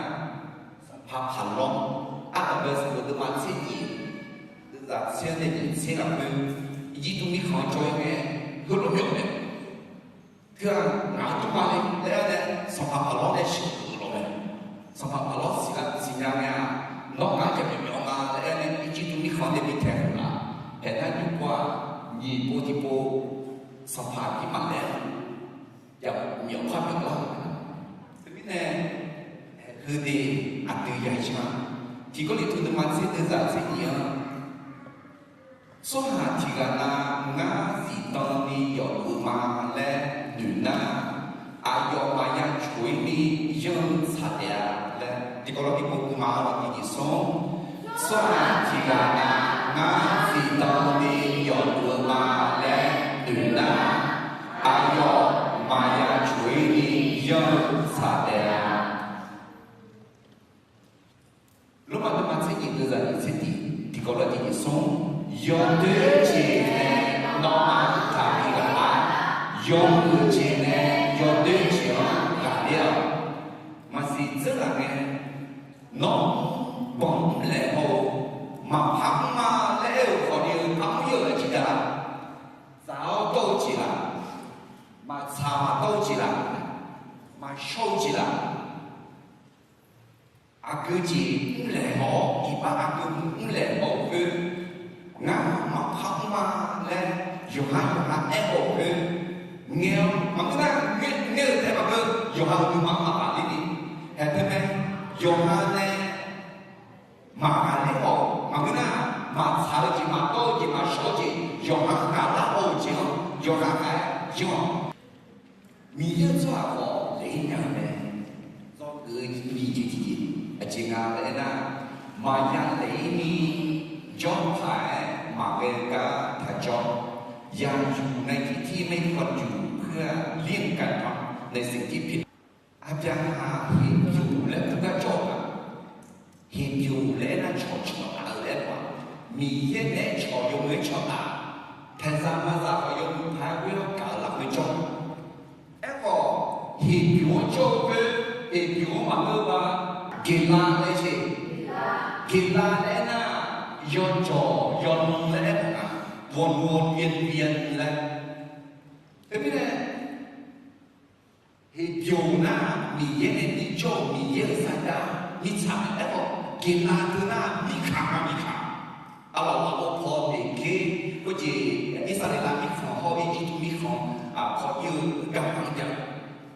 Sanqpaq Paqlawr, ardanqbae sanqbof deuvma tser nyiq, deuvzaq tser-anr nae nyiq tser lafkhoer, Irjirtuv mirkhanq-anr jawr-ir ngae, heulof myawf mae. Teu-aq, ngaq-anr tuvma le laer aer nae, Sanqpaq Paqlawr nae sheuqgeuf-eu lawq mae. Sanqpaq Paqlawr siqnya ngae-aq, nawr ngaq-anr jaqmyawf myawf ma laer aer nae, Irjirtuv mirkhanq-anr nae bi taeq-euq laf. Haeq nar nyiq pov-aq, nyiq pov tiqpov, sanqpaq aqdir maqlaer-eu, jaqmyawf par myawf lar-euq mae. Teumirnae, haeq heu de, aqdui ya-ir ma. Tiqkawv lef teu deuvma tser deuvzaq tser nyiq-anr, tsawrhaq tiq ghaq nav ngar zifdan ni yawf-eu ma laer noeq nar, aqyawf maqya coq-ir ni yanr-eu tsaq taef-a laer tiqkawv lawr tiqpov guv ma-awr tiqjeq smr. Tsawrhaq tiq ghaq nav ngar zifdan ni yawf-eu ma laer noeq nar, aqyawf maqya coq-ir ni yanr-eu tsaq taef-a. Lormav deuvma tser nyiq deuvzaq nyiq tser tiq tiqkawv lawr tiqjeq smr. Yawdoer jeq nae nawmaf-anr taqbi ghaq lar. Yawmuiq jeq nae yawdoer jeq-anr ghaqler-awq. Maqsiq dzeur ghaq ngae, nawr banq mrlaeq haw-eu, maqpar mr ma laer aer-euq khawfni-eu par mr-ir-euq aqjeq dav-a. Dzaq-awr dawr-eu jeq laf, maqtsaq maqdawr-eu jeq laf, maqshawr-eu jeq laf, aqgeu jeq mrlaeq haw-awr, iqbax aqgeu mrlaeq haw-euq khoer, ngar maqpar mr ma laer yawqha yawqha aer haw-euq khoer, ngae-awr maqngeur nar, ngae-eu taef maqngeur, yawqha-euq nuima maqbaf ler ni. Haeq teu mae, yawqha nae maqghaqler haw-euq maqngeur nar, maqtsaq-eu jeq maqdawr-eu jeq maqshawr-eu jeq yawqha ghaqlar haw-euq jeq-anr yawqha ghaq-aer janr-awq. Miqyaer-euq tsawrhaq khawf laeq-ir nya-eu mae. Zawgeuf-eu ni jeq tiqjeq aqjeq nga laer aernar, maqya laeq-ir ni jawr paq-aer maqghae-eu gar taqjawr. Yaqyuq nae tiqtir maer kawv juq khoer-aq, lir-euq gaqkaq nae siqjir pyeuf. Aqbyaqhaq heqbyoq laer kur gar jawr-eu ma. Heqbyoq laer aernar, cawqcawq taf-eu laer aer-eu ma. Miqyaer naeq-aer cawq yawmuiq-aer cawq taf, taeqzaq maqzaq khawf yawmuiq paq-aer ghoer-awr gaq-eu lafkhoer jawr. Aerkhawf, heqbyoq-anr jawr-eu khoer, heqbyoq-anr maqngeur-eu ba, geqlav laer jeq. Geqlav laer aernar, yawjawq yawnan laer aer-eu ma. วนวนเวียนเวียน laer. Teumirnae, heqbyoq nar, Miqyaer nae bijawr-euq Miqyaer-euq sardar mirtsaq mae. Aerkhawf, geqlav teu nar, mirkaq nga mirkaq. Arlawq lafov paw noeqker khoerjeq, Irsaqleqlav mirkhanq hawr-eu Irjirtuv mirkhanq paw ir-eu garma jav.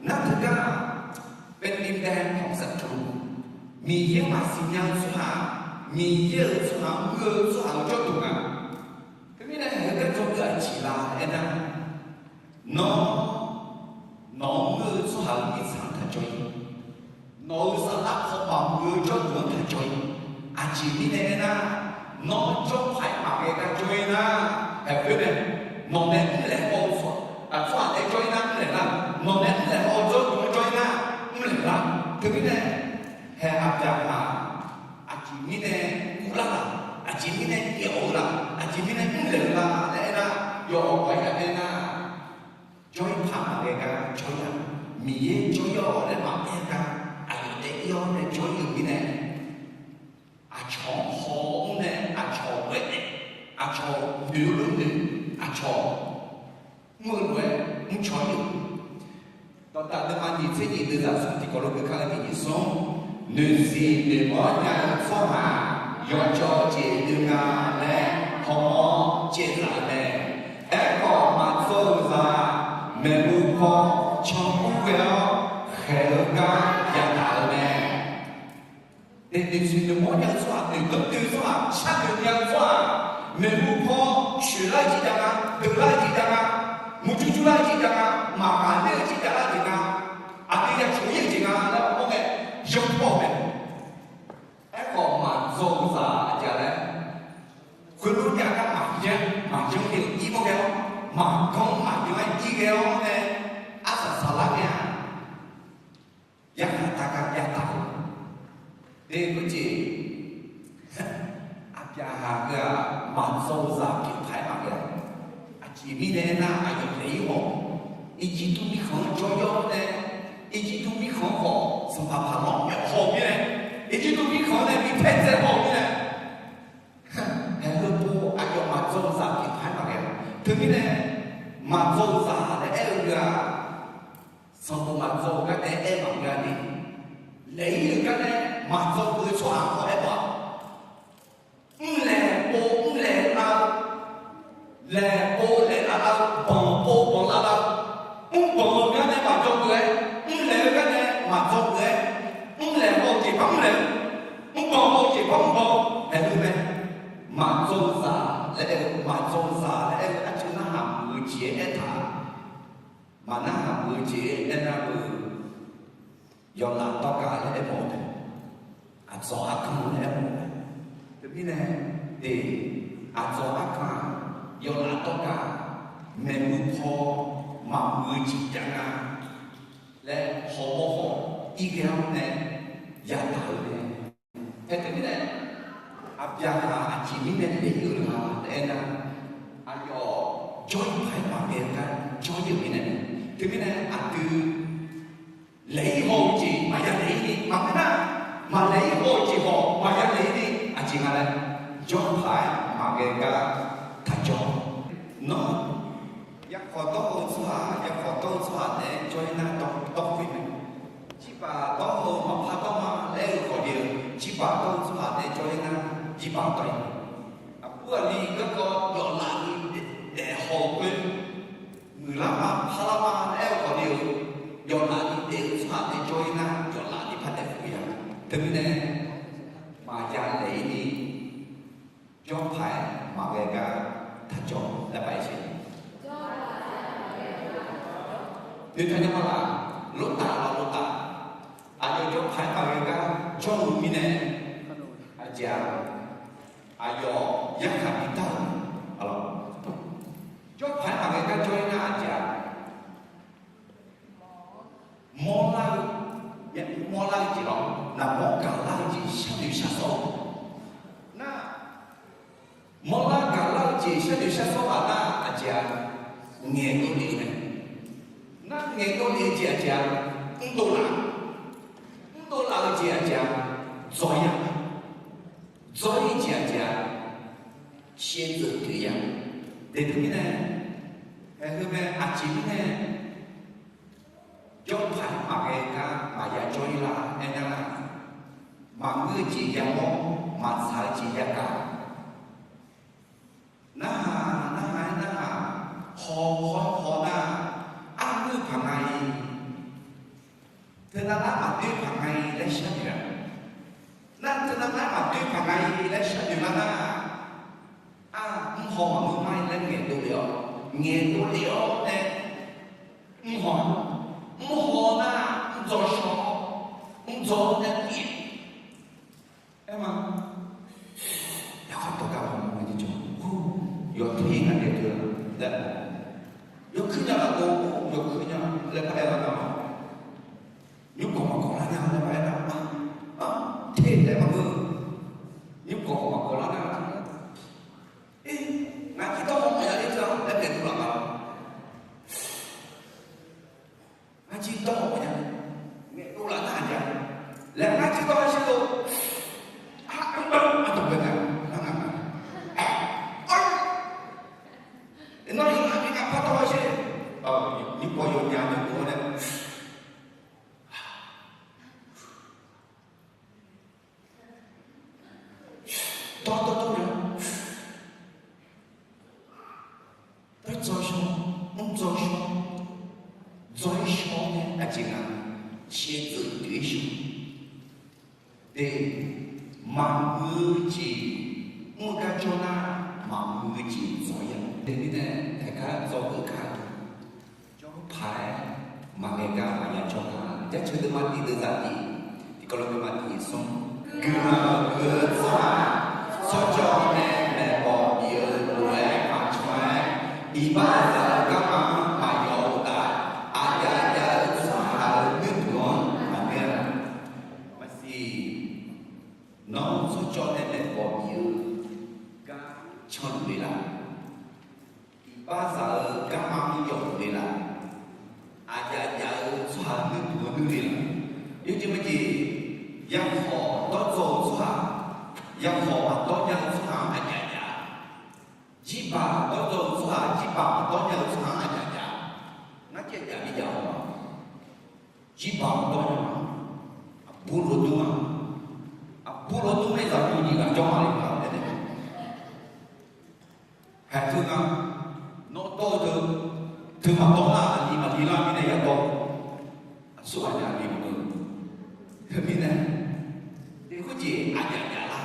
Nar teugar, แผ่นดินแดนของศัตรู Miqyaer maqsiq nya-eu tsawrhaq, Miqyaer-euq tsawrhaq muiq-eu tsawrhaq-euq jawrduq nga. Teumirnae haeq-eu gar jawr deuv aqjeq la aernar, nawr, nawq-anr muiq-eu tsawrhaq-euq mirtsaq-anr taq jawr-ir. Nawq-euq saflar kawv maqmuiq-eu jawrduq-anr taq jawr-ir. Aqjeq mirnae aernar, nawr jawr paq-aer maqghae gar jawr-ir nar, haeq khoer mae. Nawq nae mrlaeq haw-eu tsawrhaq, tsawrhaq nae jawr-ir nar mrlaeq lar. Nawq nae mrlaeq haw-eu jawrduq-anr jawr-ir nar mrlaeq lar. Teumirnae, haeq Aqbyaqhaq aqjeq mirnae guvlar laf, aqjeq mirnae yaeq-awr laf, aqjeq mirnae mrlaeq-eu la laer aernar, yawqha-aer ya aernar, jawr-ir paq maqghae gar jawr-ir-a. Miqyaer jawr-ir-awq laer maqaer gar, aqyawf daef-ir-awr nae jawr-ir-euq mirnae, aqcawq-anr haw-awr mr nae aqcawq ghae-aer, aqcawq noeq-eu lof-aer noeq, aqcawq mr-eu lof-aer mrcaw-ir-euq. Dawqdaq deuvma nyiq tser nyiq deuvzaq smr tiqkawv lof geuf kar-eu tiqjeq smr. Noeqsiq noeqmawr nya-eu tsawrhaq yawjawf jeq dui nga laer hawmawr caevzaq-eu mae. Aerkhawf maqtsov-eu zaq, maeqhu paw canmr ghae-awr khaeq-eu gar yadaq-eu mae. Noeqsiq noeqmawr nya-eu tsawrhaq, noeqdanr dui-eu tsawrhaq, sharnoeq nya-eu tsawrhaq, maeqhu paw coeqlar-eu jeq jav nga, deuqlar-eu jeq jav nga, murjur jurlar-eu jeq jav nga, maqghaqler-eu jeq javlar jeq nga, aqdui ya coq-ir-eu jeq nga laer hawmawr ngae, yanr paw-eu mae. Deuq-eu jeq, Aqbyaqhaq heu-aq, maqdzawr-eu zaq pyeuf paq-aer maqghae-a. Aqjeq mirnae aernar, aqyawf daef-ir haw, Irjirtuv mirkhanq-anr jawr yawr-awr nae, Irjirtuv mirkhanq-anr khawf sanqpaq paq lawr myawf haw-eu mirnae, Irjirtuv mirkhanq-anr nae bi paer dzae haw-eu mirnae, haeq heu pov aqyawf maqdzawr-eu zaq pyeuf paq-aer maqghae-a. Teumirnae, maqdzawr-eu zaq laer aer-eu heu-aq, sanqbof maqdzawr-eu gar nae aer maqngeur-a ni, laeq-ir-euq gar nae maqdzawr-eu tsawrhaq khawf aer-a. Mrlaeq pov mrlaeq lar-eu, laeq pov laeq lar lar-eu, banq pov banq lar lar-eu, mrbanq-eu gar nae maqdzawr-eu-aer, mrlaeq-eu gar nae maqdzawr-eu-aer, mrlaeq haw-eu jeq par mrlaeq-eu, mrbanq haw-eu jeq par mrbanq-eu, haeq heu mae. Maqdzawr-eu zaq laer aer-eu, maqdzawr-eu zaq laer aer-eu arcuiv narhaq muiq-eu jeq-aer aertaq, maqnarhaq muiq-eu jeq-aer aernar-eu, yawlaf dawrgav laer aermawf-eu taef, aqdzawq arkanr laer aermawf-eu mae. Teumirnae, e, aqdzawq arkanr-aq, yawlaf dawrgav, maeqhu paw, maqmuiq-eu jeq jav nga laer hawmawr haw-awr irghae-awr nae yadaq-eu mae. Hae teumirnae, Aqbyaqhaq aqjeq mirnae daef-ir-eu la laer aernar, aqyawf jawr-ir paq-aer maqghae-eu gar jawr-ir-euq mirnae mae. Teumirnae aqdui laeq-ir haw-eu jeq maqya laeq-ir ni maqngeur nar, maqlaeq-ir haw-eu jeq khawf maqya laeq-ir ni aqjeq nga laer, jawr paq-aer maqghae gar taq jawr. Nawr, yarkhawf dawr-eu tsawrhaq, yarkhawf dawr-eu tsawrhaq nae jawr-ir nar dawr khoer mae. Jirbaq dawr-eu maqpar dawr ma laer-eu khawf ni-eu, jirbaq dawr-eu tsawrhaq nae jawr-ir nar, jirbaq dawr-ir. Aqbur aqli garkawv yawflaf ni daef haw-eu khoer, muiqlar ma parlar ma laer-eu khawf ni-eu, yawflaf ni daef-eu tsawrhaq nae jawr-ir nar, yawflaf ni par daef khoer ya. Teumirnae, maqya laeq-ir ni, jawr paq-aer maqghae gar taq jawr laer paq-aer siq. Noeqtaq nya ma laf, lortaf laf lortaf, aqyawf jawr paq-aer maqghae gar jawr-eu mirnae, aqjeq-aq, aqyawf yarkhaq bidar-eu mae. Jawr paq-aer maqghae gar jawr-ir nar aqjeq-aq, mawrlar-eu, mawrlar-eu jeq lawr, naqmawr gaqlar-eu jeq sharnoeq shar sawr-eu nar, mawrlar gaqlar-eu jeq sharnoeq shar sawr-aq nar aqjeq-aq, ngaeqdov lef-eu mae. Nar ngaeqdov lef-eu jeq aqjeq-aq, mrdov laf, mrdov laf-eu jeq aqjeq-aq, dzawr-ir-a, dzawr-ir jeq aqjeq-aq, shaevdzeuf doeq-ir-a. Daeqdui mirnae, haeq heu mae aqjeq mirnae, jawr paq-aer maqghae gar maqya jawr-ir lar aernar, maqngeur-eu jeq yamawr, maqtsaq-eu jeq yagaq. Narhaq narhaq-aer narhaq, haw haw-aer haw nar, arnguir paq nga-ir, teunav nar maqdoer paq nga-ir laer sharnoeq-a. Nar teunav nar maqdoer paq nga-ir laer sharnoeq lar nar, ar, mrhaw maqngeur ma-ir laer ngaeqdov lef-awr, ngaeqdov lef-awr nae, mrhaw, mrhaw nar mrdzaw shaw, mrdzaw nae pyeuf aer ma. Yaqkhav dawrgar maqmawr-a jeq jawr, yawteq nga nae deuq-a laer, yawkuir nya laf-eu, yawkuir nya laer par aer lar nar, nymrkawq maqkawq lar nya laer par aer nar, teq laer maqngeur, nymrkawq maqkawq lar nar, e, ngar jir dawr haw mawf nya ler teu-a laer ngaeqdov laf ma. Ngar jir dawr haw mawf nya, ngaeqdov laf nar aqjeq-a, laer ngar jir dawr-aer shir lo, aqdawq bae nga, nar nga nga, nawr yawqha ni ngar par dawr-aer shir, nymrkawq yawqnya ni ghov-awr nae, dawr dawr dawr nya, dawr dzaw shaw, mr dzaw shaw, dzaw-ir shaw nae aqjeq nga, shaevdzeuf doeq-ir shaw. Te, maqmuiq-eu jeq mr-eu gar jawr nar, maqmuiq-eu jeq dzaw-ir-a. Teumirnae, taeq gar dzaw-eu gar, jawr paq-aer maqghae gar maqya jawr nga. Jarceuq deuvma tiq deuvzaq tiq, tiqkawv lof deuvma tiq smr. Guiqlanq huiq-eu tsawrhaq, tsawrjawr nae maeqbawq bif-eu lof-aer maqcan-aer, iqbax zaq-eu garma-anr maqyawf-eu uqtaf, aqjav jav-eu tsawrhaq-euq nuirduq-anr maqngeur-a. Maqsiq, tanqluf le laf. Iqbax zaq-eu garma-anr yawf luf le laf. Aqjaf jaf-eu tsawrhaq nuirduq-anr nuir le laf. Yawjeq majeq, yakhawf dawrdzaw-eu tsawrhaq, yakhawf maqdawr nya-eu tsawrhaq-anr aqjaf jaf. Jirbaq dawrdzaw-eu tsawrhaq, jirbaq maqdawr nya-eu tsawrhaq-anr aqjaf jaf. Ngar caev jaf bi jaf-awq. Jirbaq maqdawr nya-a. Aqbur lawr dur-a. Aqbur lawr dur-aer zaqyo nyiq ghaq jawr ma le ma laer nae. Haeq teu nga, nawr dawr-eu teu, teu maqdawr nar aqli maqli lar mirnae yadawr. Aqsur ghaq nae aqli maqdawr. Teumirnae, teukhoer jeq aqjaf jaf lar.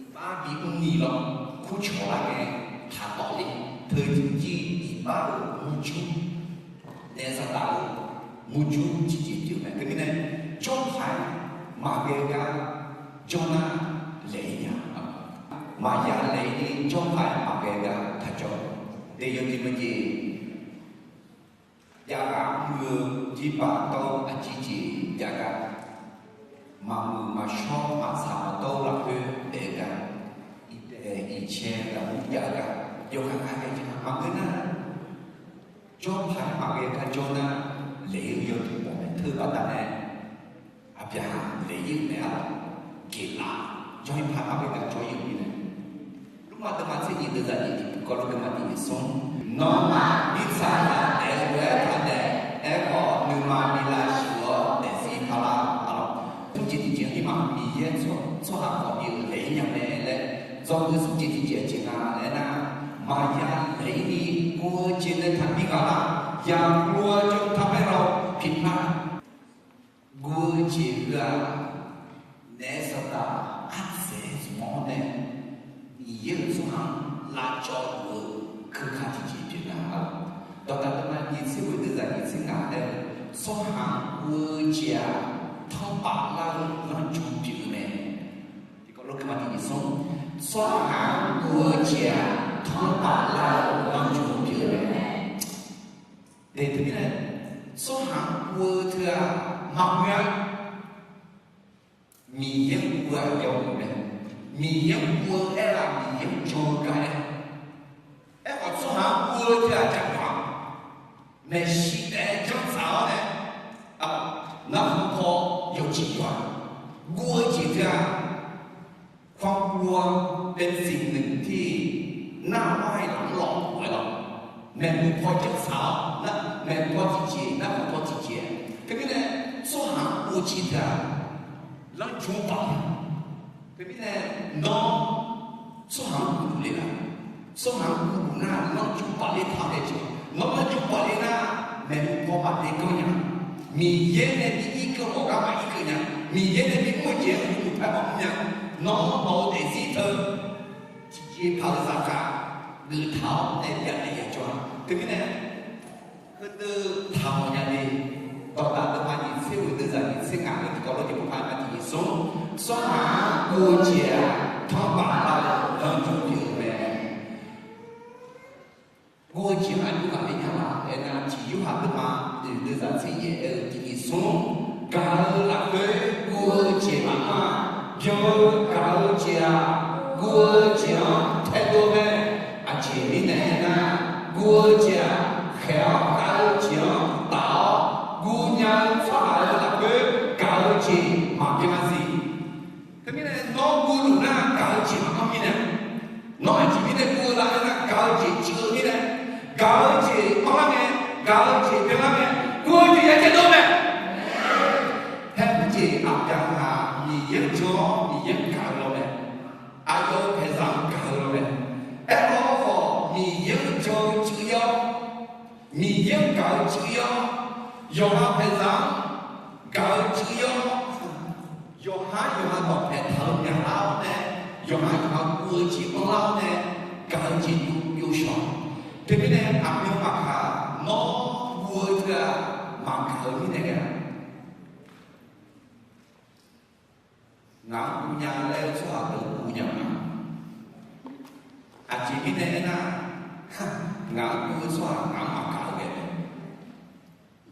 Iqbax bimr ni lawr, kurcawq lar ngae, taqtawf le, teu jir iqbax-euq murjur, naef saqdaq-eu murjur tiqjeq pyeuf mae. Teumirnae, jawrpaq-aer maqghae gar jawr nar laeq-ir nya. Maqya laeq-ir ni jawrpaq-aer maqghae gar taqjawr. Daef yawjeq majeq, jav ghaq mr-eu jirbaq dawr-eu aqjeq jeq jav gar, maqmuiq maqshawr maqtsaq maqdawr-eu lafkhoer daef-eu gar, iqdaef iqcae lafkhoer jav-eu gar, yawkhav khav daef jeq maqngeur nar, jawrpaq-aer maqghae gar jawr nar, laeq-ir-eu yawduq mawf mae. Teu baqdanae, Aqbyaqhaq laeq-ir-eu naeq-a lawq. Geqlaf jawr-ir paq maqghae gar jawr-ir-eu mirnae, Lormav deuvma tser nyiq deuvzaq nyiq tiqkawv lof deuvma tiq nyiq smr, nawmaf mirtsaq ghaq daef-eu lof-aer taqdaef. Aerkhawf, nuima bi lavshuif-awr daefzir parlar-a lawq. Smr jeq tiqjeq-anr ir ma, Miqyaer tsawrhaq khawf bi-euq laeq-ir nya mae laer, dzawgeuf smr jeq tiqjeq aqjeq nga laer nar, maqya laeq-ir ni guv-eu jeq nae taqbi ghaq lar, yaqguv-eu jawr taq paer lar-awr piqpar. Guv-eu jeq heu-aq, naef saqdaq ardzaeq zmq-awr nae, Miqyaer-euq tsawrhaq-anr lavcawv luf-eu keuka tiqjeq pyeuf nar-a. Dawqdaq deuvma nyiq tser ghoeq deuvzaq nyiq tser ngaq laer-eu, tsawrhaq-anr guv-eu jeq-aq, tanrpaf lar-eu lanrjmq pyeuf-eu mae. Tiqkawv lof deuvma tiq nyiq smr, tsawrhaq-anr guv-eu jeq-aq, tanrpaf lar-eu lanrjmq pyeuf-eu mae. Daef teumirnae, tsawrhaq-anr guv-eu teu-aq, maqmuiq-a. Miqyaer-anr guv-eu aqyawf-anr mae. Miqyaer-anr guv-eu aer-aq, Miqyaer-anr jan-eu gar aer. Aerkhawf, tsawrhaq-anr guv-eu teu-aq, jaqmyawf-a. Maeqshi taef-aer janrtsaq-awr nae, narhaq paw yawqjeq yawq-a. Guv-eu jeq teu-aq, ความกลัวเป็นสิ่งหนึ่งที่น่าไหว้หลังหลอกหวย lawq. Maeqhu paw janrtsaq-awr, maeqhu paw tiqjeq, narhaq paw tiqjeq. Teumirnae, tsawrhaq-anr guv-eu jeq teu-aq, lanrjmq baf-a. Teumirnae, nawr tsawrhaq-anr guv luf le nar, tsawrhaq-anr guv luf nar, lanrjmq baf le taq-awr nae jeq, nawr lanrjmq baf le nar, maeqhu paw maqdae ganr nya. Miqyaer nae bi irkeuv ghawqgar maqirkeuv nya. Miqyaer nae bi mr-eu jeq-anr uqduq paer maqmr nya. Nawr nawq-eu daefzir teu tiqjeq paq-eu zaqkhav geuf taq-awr nae yadaef yajawr-a. Teumirnae, heudeuq taq mawf nya le. Dawqdaq deuvma nyiq tser ghoeq deuvzaq nyiq tser ngaq-eu tiqkawv lof jeq pov paq-aer ma tiq nyiq smr, tsawrhaq-anr guv-eu jeq-aq, tanrpaf lar-eu lanrjmq pyeuf-eu mae. Guv-eu jeq-anr aqjox ghaqler nya laf aernar, tiq Yorhaq deuvma oeq deuvzaq tser yaef aer-eu tiq nyiq smr, gaq-eu lafkhoer guv-eu jeq maqanr-a. Byan-eu gaq-eu jeq-aq, guv-eu jeq-anr taedov mae. Aqjeq mirnae aernar, guv-eu jeq-aq, khaeq-awr gaq-eu jeq-anr taf-awr, guv nya-eu tsawrhaq-eu lafkhoer gaq-eu jeq maqbyan siq. Teumirnae nawr guv luf nar gaq-eu jeq maqanr mirnae, nawr aqjeq mirnae guv-eu lar aernar, gaq-eu jeq cuiv-eu mirnae, gaq-eu jeq anrlar ngae, gaq-eu jeq byanlar ngae, guv-eu jeq ya caerdov mae. Haer khoerjeq Aqbyaqhaq Miqyaer-anr jan-awr Miqyaer-anr gaq-eu law mae. Aqyawf-euq paeqzaq-anr gaq-eu law mae. Aerkhawf, Miqyaer-anr jan-eu cuiv-awr, Miqyaer-anr gaq-eu cuiv-awr, yawqha paeqzaq-anr gaq-eu cuiv-awr, yawqha yawqha dawqpae taq-eu myaqlar-awr nae, yawqha yawqha guv-eu jeq anrlar-awr nae, gaq-eu jeq dov byov shawq. Teumirnae aqmyan maqkaq, nawr guv-eu teu-aq, maqgaq-eu mirnae ghae-a. Ngaq-anr guv nya laer-eu tsawrhaq deuq guv nya ma. Aqjeq mirnae aernar, ngaq-anr guv-eu tsawrhaq ngaq-anr maqgaq-eu ghae mae.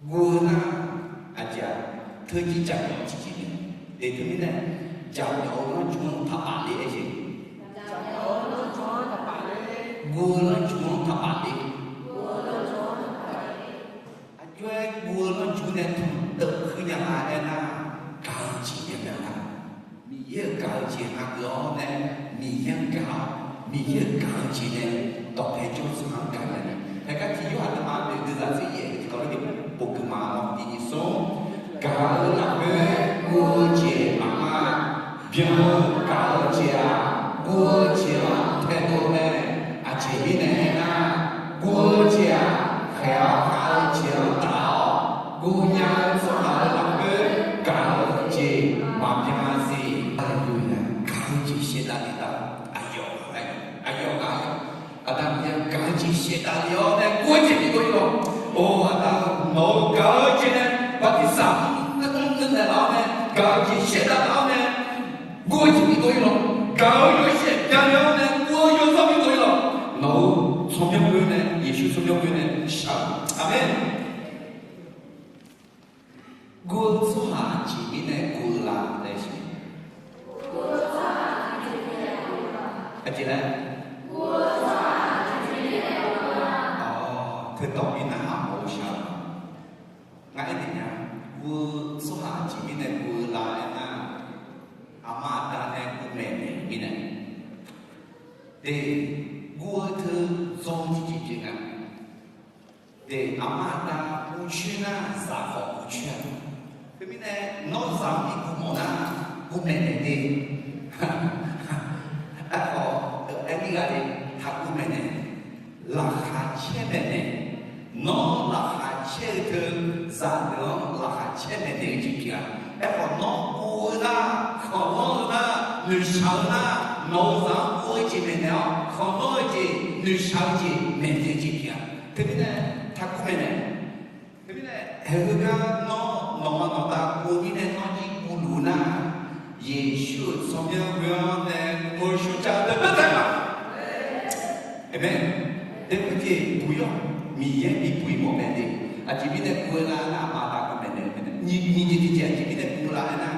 Guv-eu nar, aqjeq-aq, teujir jaqmyawf tiqjeq mae. Eq, teumirnae, jaqmyawf-eu lanrjmq-anr taqpaf le-aer jeq. Guv-eu lanrjur-anr taqpaf le. Aqjox-aer guv-eu lanrjur nae tmqteuv keuv nya nga aernar, gaq-eu jeq nae maqngeur-a. Miqyaer-euq gaq-eu jeq hageuf-awr nae, Miqyaer-anr gaq-awr, Miqyaer-euq gaq-eu jeq nae dawqpae jawr-eu tsawrhaq-anr gaq nya ni. Haegar tiq Yorhaq deuvma-anr noeqdui zaq tser yaef-eu tiqkawv lof-aer bof geuf ma lawr. Nyiq nyiq smr, gaq-eu lafkhoer guv-eu jeq maqngeur-a. Byan-eu gaq-eu jeq-aq, guv-eu jeq-anr taedov-eu mae. Aqjeq mirnae aernar, guv-eu jeq-aq, khaeq-awr khav-eu jeq-anr taf-awr, guv nya-eu tsawrhaq-euq lafkhoer gaq-eu jeq maqbyan siq. Haleluya. Gaq-eu jeq shaevdav le taf. Aqyawf ghaq-aer, aqyawf ghaq-aer, Aqda Miqyaer gaq-eu jeq shaevdav le-awr nae guv-eu jeq bidov ir lawq. Or, Aqda, nawq-euq gaq-eu jeq nae bartirsaq mr naeqlaf-awr nae, gaq-eu jeq shaevdav laf-awr nae, guv-eu jeq bidov ir lawq. Gaq-eu yawshaef byan le-awr nae guv-eu yawzanr bidov ir lawq. Nawq-euq tsawrmyanr ghoer nae, Yeqsur tsawrmyanr ghoer nae shaq-eu. Aqmeq. Guv-eu tsawrhaq aqjeq mirnae guv-eu la laer siq. Aqjeq laer. Awq, teudawq mirnae aqmawr-eu shar-eu. Ngar aernaeq nya, guv-eu tsawrhaq aqjeq mirnae guv-eu la aernar, aqma aqda nae guvmaeq naeq-eu mirnae. De, guv-eu teu dzawr-eu tiqjeq pyeuf nga. De, aqma aqda guvcoer nar zaq khawf guvcoer-a. Teumirnae nawr zaq-anr bi guv mawf nar, guvmaeq naeq de. Aerkhawf, aer-ir ghaq de, taqguv maeqnaeq, laqkhaq caer maeqnaeq. Nawr laqkhaq caer-eu teu, zaqdeuq-anr laqkhaq caer maeqnaeq-eu jeq pyeuf-a. Aerkhawf, nawr guv-eu nar, khanqlanr-eu nar, noeqshaq-eu nar, nawq-euq zaq-anr guv-eu jeq maeqnaeq-awr, khanqlanr-eu jeq, noeqshaq-eu jeq maeqnaeq-eu jeq pyeuf-a. Teumirnae taqguv maeqnaeq. Teumirnae haeqheu gar nawr nawqma nawqda guv-eu mirnae nawr jir guvluf-eu nar, Yeqsur-euq tsawrmyanr ghoe-awr nae meuq shawrjav deuq baetaeq ma. Aqmeq. Daefkhoer jeq buq-ir-awq. Miqyaer bibuq-ir mawf mae de. Aqjeq mirnae guv-eu la nar, aqma aqda guvmaeq naeq-eu mirnae, nyiq jeq tiqjeq aqjeq mirnae guv-eu la aernar,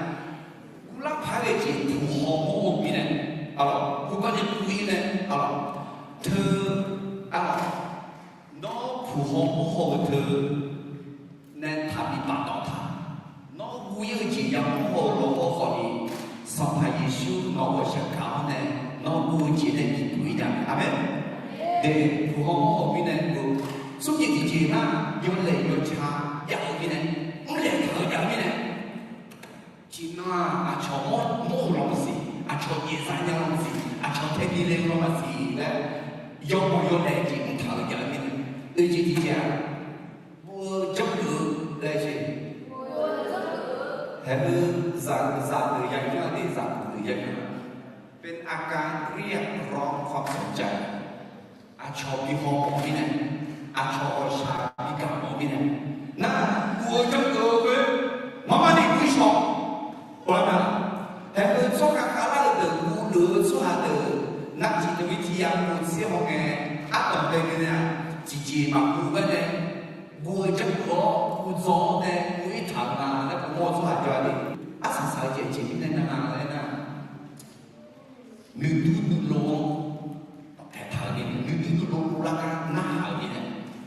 guvlar paq-aer ghae jeq puq haw mawr haw-eu mirnae, arlawq, guvgar nae guv-ir nae, arlawq, teu, arlawq, nawr puq haw mawr haw-eu teu nae taqbi baqdawq taq. Nawr guv-ir-eu jeq yamawr haw-eu lawqhaw khawfni, Sanqpaq Yeqsur nawq-euq ghawqshaq gaq-awr nae, nawr guv-eu jeq nae bibuq-ir nya. Aqmeq. De, puq haw mawr haw-eu mirnae, smr jeq tiqjeq nar, yawlaeq yawca jav-eu mirnae, mrlaeq taq-eu jav-eu mirnae, tiqnan-aq aqcawq mawr mawr-eu lawq maqsiq, aqcawq nyaefzaq nya lawq maqsiq, aqcawq tae bi le-eu lawq maqsiq laer, yawmawf yawlaeq jeq mrtaq-eu jav-eu mirnae, oeq jeq tiqjeq-aq, guv-eu janrgeuf-eu laer jeq. Haeqheu zaq zaqdeuq yagaq-a de, zaqdeuq yagaq-a. เป็นอาการเรียกร้องความสนใจ Aqcawq bi haw mawf-eu mirnae, aqcawq ghawqshaq bi gaq mawf-eu mirnae, nar, guv-eu janrgeuf-eu khoer, marmar ni guv shawq. Haeqheu tsawrhaq khavlar-eu deuq guvluf-eu tsawrhaq deuq, nar tiq deuq-ir tiq ya guv tser haw ngae, ardanq bae ngae nae-aq, tiqjeq maqguv gar nae, guv-eu janrgeuf-awr guv dzaw-awr nae guv-ir taq-eu nga laer, pov mawr-eu tsawrhaq jav-a de. Arsaq saq-eu jeq aqjeq mirnae nar nga laer nar, nuidur nuilov-anr dawqpae taq-eu mirnae, nuidur nuilov uvlar gar narhaq-eu mirnae,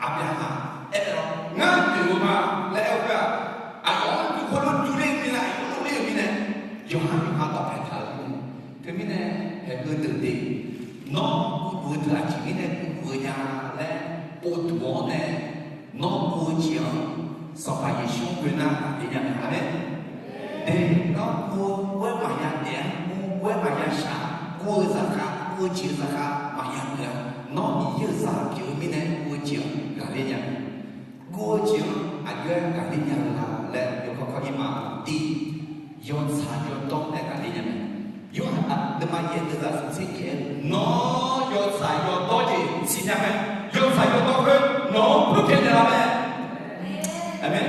Aqbyaqhaq aer-awr, ngar noeq-eu ma laer aer-eu khoer-aq, aqyawf-anr duq khoerlof durler-eu mirnae, aqyawf-anr ler-euq mirnae, yawqha yawqha dawqpae taq-eu mirnae. Teumirnae, haeqheu deuq de, nawr guvluf-eu deuq aqjeq mirnae guvluf-eu nya laer povduq-awr nae, nawr guv-eu jeq-anr Sanqpaq Yeqsur ghoe nar gaqler nya mae. Aqmeq. De, nawr guv-eu ghoer maqya daef-a, guv-eu ghoer maqya shaq, guv-eu zaqkhav, guv-eu jeq zaqkhav maqya geuf-a. Nawr Miqyaer-euq zaq pyeuf-eu mirnae guv-eu jeq-anr gaqler nya mae. Guv-eu jeq-anr aqjox-aer gaqler nya-eu la laer yawkawr kawr-ir ma. Tiq, yawtsaq yawdawr nae gaqler nya mae. Yorhaq deuvma yaeq deuvzaq smq tser yaeq-aer, nawr yawtsaq yawdawr jeq siqnya mae. Yawtsaq yawdawr khoer nawq-anr purpyaeq naeqlaf mae. Aqmeq.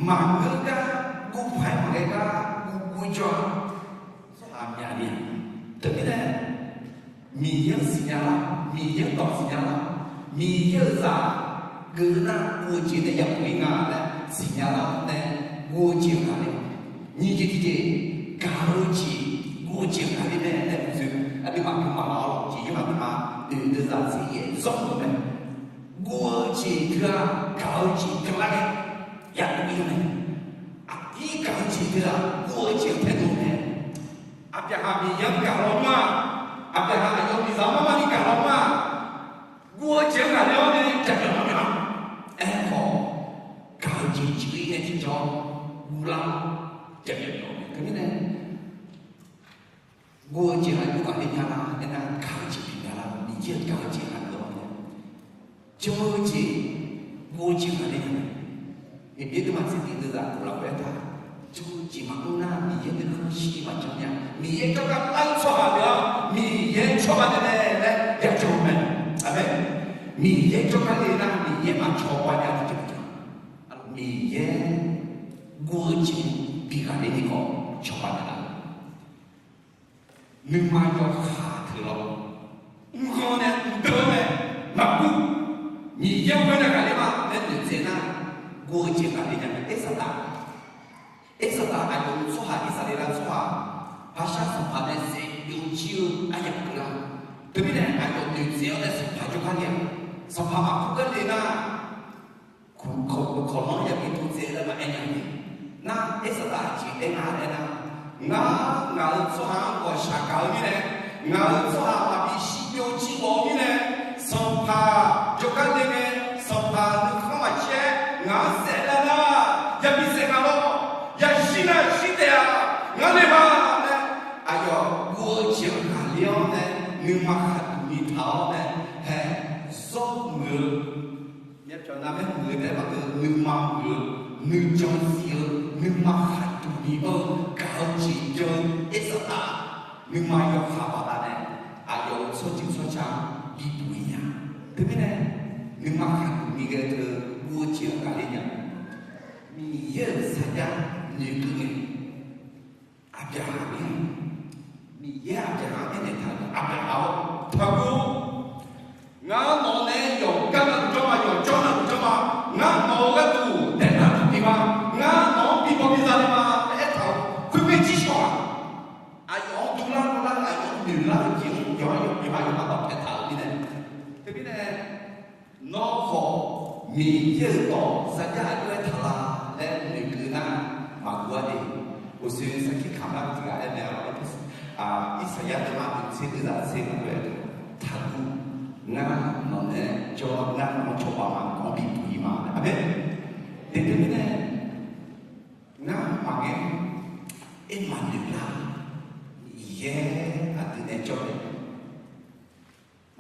Maqngeur gar, guv paq-aer maqghae gar, guv guv jawr-a. Tsawrhaq myaq ni. Teumirnae, Miqyaer-anr siqnya lar, Miqyaer-anr dawq siqnya lar, Miqyaer-euq zaq geuf nar guv-eu jeq nae yamawr-ir nga laer siqnya lar-awr nae, guv-eu jeq-anr gaqler. Nyiq jeq tiqjeq, gaq-eu jeq, guv-eu jeq-anr gaqler mae laer uqdzoe. Aqduimaf guiqlanq maqlawr-awq jeq yawqha duima oeq deuq guv-eu jeq-anr taedov mae. Aqbyaqhaq Miqyaer-anr gaq lawnmr-aq, Aqbyaqhaq aqyawf miqzaq-anr marmarni gaq lawnmr-aq, guv-eu jeq-anr ghaqler-awr nae jaqmyawf mawf mya. Aerkhawf, gaq-eu jeq cif-ir nae tiqjawr guvlar-awr jaqmyawf mawf mae. Teumirnae guv-eu jeq ghaqler ghaqler nya la aernar, gaq-eu jeq pyeufmya la, Miqyaer-euq gaq-eu jeq ghaqler-awr nae jawr-eu jeq, guv-eu jeq ghaqler nya mae. Heqbyaer deuvma tser tiq deuvzaq uqlaf khoer aertaq, jawr-eu jeq maqmr nar Miqyaer nuikhanr shir maqjan nya. Miqyaer jawrgar lar-eu tsawrhaq deuq-anr Miqyaer cawba naeq mae laer ya jawr-eu mae. Aqmeq. Miqyaer jawrgar le nar Miqyaer maqcawba nya tiqjeq maqjan. Miqyaer guv-eu jeq bi ghaqler ni khawf cawba naeq laf-eu Nuima yawkaq teuq lawr, mrghanr nae mqdeuv nae maqguv, Miqyaer-anr ghoer nae ghaqler ma laer noeqtsaev nar, guv-eu jeq ghaqler nya mae. Ersaqdaq, ersaqdaq aqyawf-euq tsawrhaq Irsaqleqlav tsawrhaq, paqshar sanqpaq nae saef byovjir-eu aryamq keuvlar. Teumirnae aqyawf noeqtsaev-awr nae sanqpaq jawrgar le-a, sanqpaq maqkur gar le nar, Kawq, kawq, kawqlanr yabi tov tsaev-eu laer maqaer nya ni. Nar, Ersaqdaq aqjeq aer nga laer nar, ngar, ngaq-euq tsawrhaq-anr ghawqshaq gaq-eu mirnae, ngaq-euq tsawrhaq maqbi shirbyov jir ghawq-eu mirnae, sanqpaq jawrgar le ngae, sanqpaq nuikhanr maqcaer, ngaq-anr saef lar nar, yabi saef nga lawr. Yashir nar shir taef-a, ngar le ma laer, aqyawf guv-eu jeq-anr ghaqler-awr nae, nuima khaqduq ni taq-awr nae, hae, zawr muiq-eu Myavpyawq navmaer muiq-eu taef-aer maqngeur, nuima muiq-eu, nuijan siq-eu, nuima khaqduq ni anr-eu, gaq-eu jeq jan-eu Ersaqdaq, nuima yawkaq baqdanae, aqyawf-euq tsawrjeuq tsawrca bibuq-ir nya. Teumirnae, nuima khaqduq ni ghae-eu teu guv-eu jeq-anr ghaqler nya. Miqyaer-euq sarjax noeqkeuv ngae, Aqbyaqhaq-anr, Miqyaer Aqbyaqhaq-anr aernaeq taq-euq, Aqbyaqhaq-or, taqguv. Ngar nawq nae yawqgar navluf jawr ma, yawqjawr navluf jawr ma. Ngar nawq-euq gharduq daeflar duq pyeuf ma. Ngar nawq-anr bi baw bi za le ma laer aertaq-euq khoermae jir shawq-aq. Aqyawf-anr dovlar dovlar-eu, aqyawf-anr noeqlar-eu jeq-anr yawqha yawqha yawqha maqbaw taeqtaq-euq mirnae. Teumirnae, Nawr khawf Miqyaer-euq dawq sarjax aqjox-aer taq la laer noeqkeuv nar maqguv-a de. Uqshoe sarkir kamq lar tiq ghaq aer mae-a. Irsaqyar deuvma tser deuvzaq tser maqghoe-a de. Taqguv. Ngar nawq nae jawr, ngar nawq-anr cawba ma, nawq-anr bibuq-ir ma. Aqmeq. Teumirnae, ngar maqngaer, aer maqnoeq lar. Miqyaer aqdui nae jawr-eu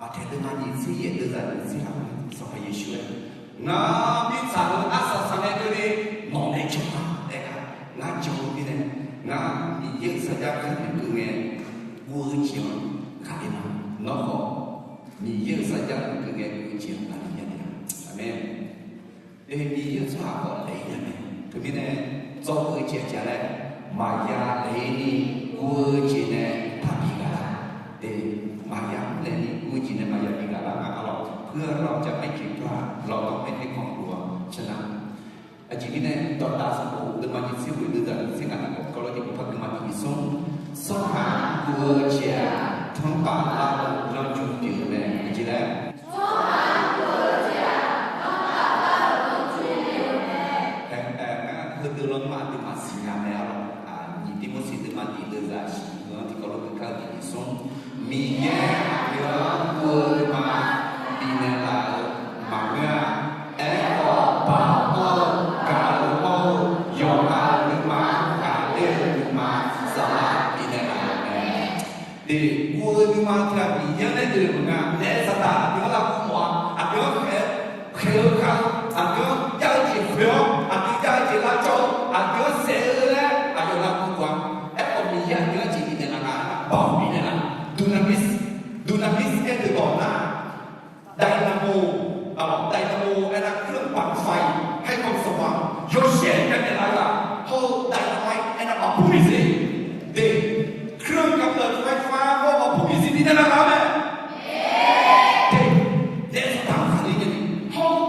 Maqtaeq deuvma nyiq tser yaef deuvzaq nyiq tser lafkhoer Sanqpaq Yeqsur-aer, ngar mirtsaq-euq arsaq saqngae keuvni nawq nae janr ma laer gar, ngar jan-eu mirnae, ngar Miqyaer-euq sarjax kharnoeq keuv ngae, guv-eu jeq-anr ghaqler ma. Nawr khawf, Miqyaer-euq sarjax noeqkeuv ngae guv-eu jeq-anr ghaqler nya-a. Aqmeq. Eq, Miqyaer-euq tsawrhaq khawf laeq-ir nya mae. Teumirnae, dzawgeuf-eu jeq aqjeq laer, maqya laeq-ir ni guv-eu jeq nae taqbi ghaq-a. Eq, maqya laeq-ir ni guv-eu jeq nae maqya bi ghaq lar nga arlawq. Pu-eu arlawq jamaer jeq pu-aq, lawqdawq maerngae kanqduq-a. Caqnar, aqjeq mirnae dawqdaq sanqbof deuvma nyiq tser ghoeq deuvzaq nyiq tser ngaq tiq khawf, Gawrlawrjeq bawqpar deuvma tiq nyiq smr, tsawrhaq guv-eu jeq-aq, tanrpaf lar-eu lanrju pyeuf-eu mae. Aqjeq laer Ngar heudeuq lanma aqduimaf siqnya mae arlawq. Nyiq Tirmorseq deuvma tiq deuvzaq shiq-anr tiqkawv lof-aer kar-eu tiq nyiq smr, Miqyaer aqdui-anr guv-eu nuima bifnaeq laf-euq maqngeur-a. Aerkhawf, baoq-eu, gaq-eu hawr-eu, yawqha-euq nuima ghaqler-eu nuima saflar bifnaeq laf-euq mae. Eq, guv-eu nuima tiq ghaq Miqyaer-anr nae oe-euq maqngeur-a. Naef saqdaq aqdui-anr lavguv mawf-a. Aqdui-anr khaeq-eu, khaeq-eu kar-eu, aqdui-anr jav-eu jeq khoeq-awr, aqdui jav-eu jeq lavcawv-eu, aqdui-anr saef-eu laer aqyawf lavguv mawf-a. Aerkhawf, Miqyaer aqdui-anr jeq bifnaeq laf nga, baoq bifnaeq laf. Dunamis, dunamis aer-eu dawq nar, dynamo, dynamo aernar, เครื่องปั่นไฟ ให้ความสว่าง yawshaef byav naeq laf-eu ghaq, hawr-eu dynamite aernar, maqpur miqsiq. Eq, เครื่องกำเนิดไฟฟ้า hawr-eu maqpur miqsiq bifnaeq laf nga mae. Eq, naef saqdaq-anr ghaqler nya ni hawr-eu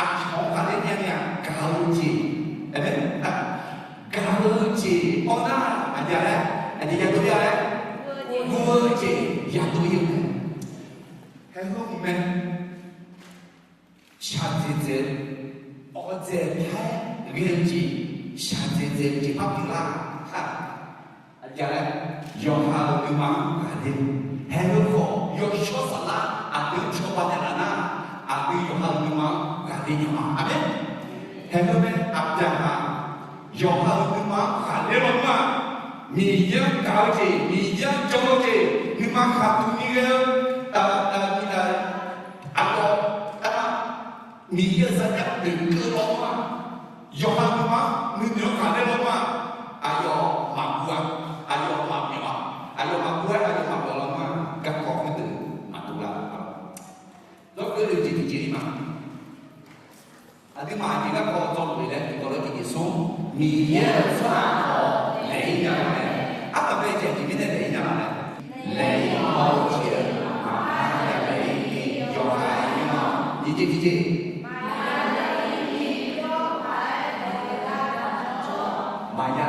aqcawq-anr ghaqler nya ni-aq, gaq-eu jeq, gaq-eu jeq awr nar aqjeq laer, aqjeq yadov ya laer, guv-eu jeq yadov ir-eu mae. Haeq heu hmq mae. Shaqdzaeq dzaeq-eu, awqdzaeq paer ghae-eu jeq, shaqdzaeq dzaeq-eu jeq par pyeuflar. Aqjeq laer, yawqha-euq nuima-anr ghaqler. Haeq-eu khawf, yawshawr saflar aqdui-anr cawba naeqlaf nar, aqdui yawqha-euq nuima-anr ghaqler nya ma. Aqmeq. Haeq-eu mae, Aqbyaqhaq yawqha-euq nuima-anr ghaqler lawnmr-aq, Miqyaer-anr gaq-eu jeq, Miqyaer-anr jan-eu jeq, nuima khaqduq ni ghae-eu, aqdawq, Miqyaer-euq sarjax noeqkeuv lawnmr-aq, yawqha nuima-anr nuinoeq-anr ghaqler lawnmr-aq, aqyawf maqguv-a, aqyawf maqmyawf-a, aqyawf maqguv-aer aqyawf maqmyawf lawnmr-aq, garkawv khoerdeuq maqdov lar-a. Zawrkeuv oe jeq tiqjeq-ir ma. Aqduimaf aqjeq garkawv dzawluf-eu laer tiqkawv lof tiqjeq smr, Miqyaer-euq tsawrhaq khawf laeq-ir nya-eu mae. Ardanqbae jeq aqjeq mirnae laeq-ir nya-a laer, laeq-ir haw-eu jeq-anr maqya laeq-ir ni yawqha-aer ir-awr, nyiq jeq tiqjeq maqya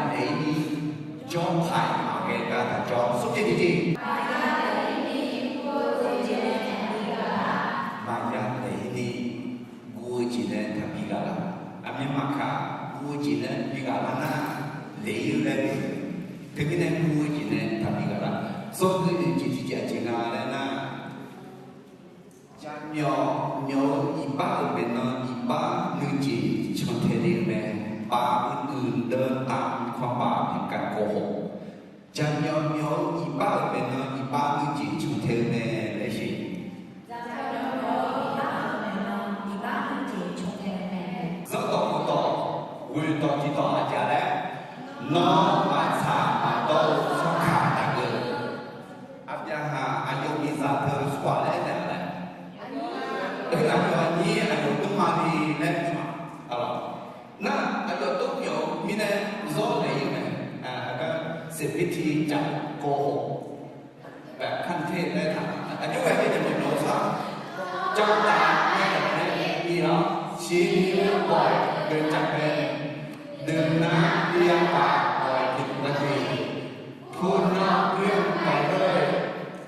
laeq-ir ni jawrpaq-aer maqghae gar taq jawr. Smr jeq tiqjeq maqya laeq-ir ni guv-eu jeq nae taqbi ghaq lar. Aqmyanmaf kaq guv-eu jeq nae bi ghaq lar nar, laeq-ir-eu laer, teumirnae guv-eu jeq nae taqbi ghaq lar. Zawrkeuv oe jeq tiqjeq aqjeq nga laer nar, jaqmyawf myawf-eu iqbax-euq maeqnan iqbax nuijeq cantae le-eu mae. Pav uiqdui deuv tav kanpav tiqkawv kawv haw. Jaqmyawf myawf-eu iqbax-euq maeqnan iqbax nuijeq cantae-eu mae laer sheq. Zanrdawq khofdawq, ghoedawq tiqdawq aqjeq laer, nawr maqtsaq maqdawr-eu tsawrkaq taqgeuf. Aqbyaqhaq aqyawf miqzaq teu-eu tsawrhaq laer aernaeq-a laer, aqyawf aqnyir aqyawf dmrma ni laer mr-a. Nar aqyawf dmr myawf-eu mirnae zawr laeq-ir-eu mae. Aqgar seqbirtiv jaq kawv haw, kante laer taq, aqjox ghae-aer jaqmyawf myawf-eu tsawrhaq, jawrtav nae-awq nae ir-awr, siqni-eu bawq-iq geujav mae, nuinar nuiya paq bawq-iq tiqdui, purnawr gui-anr bae-eu,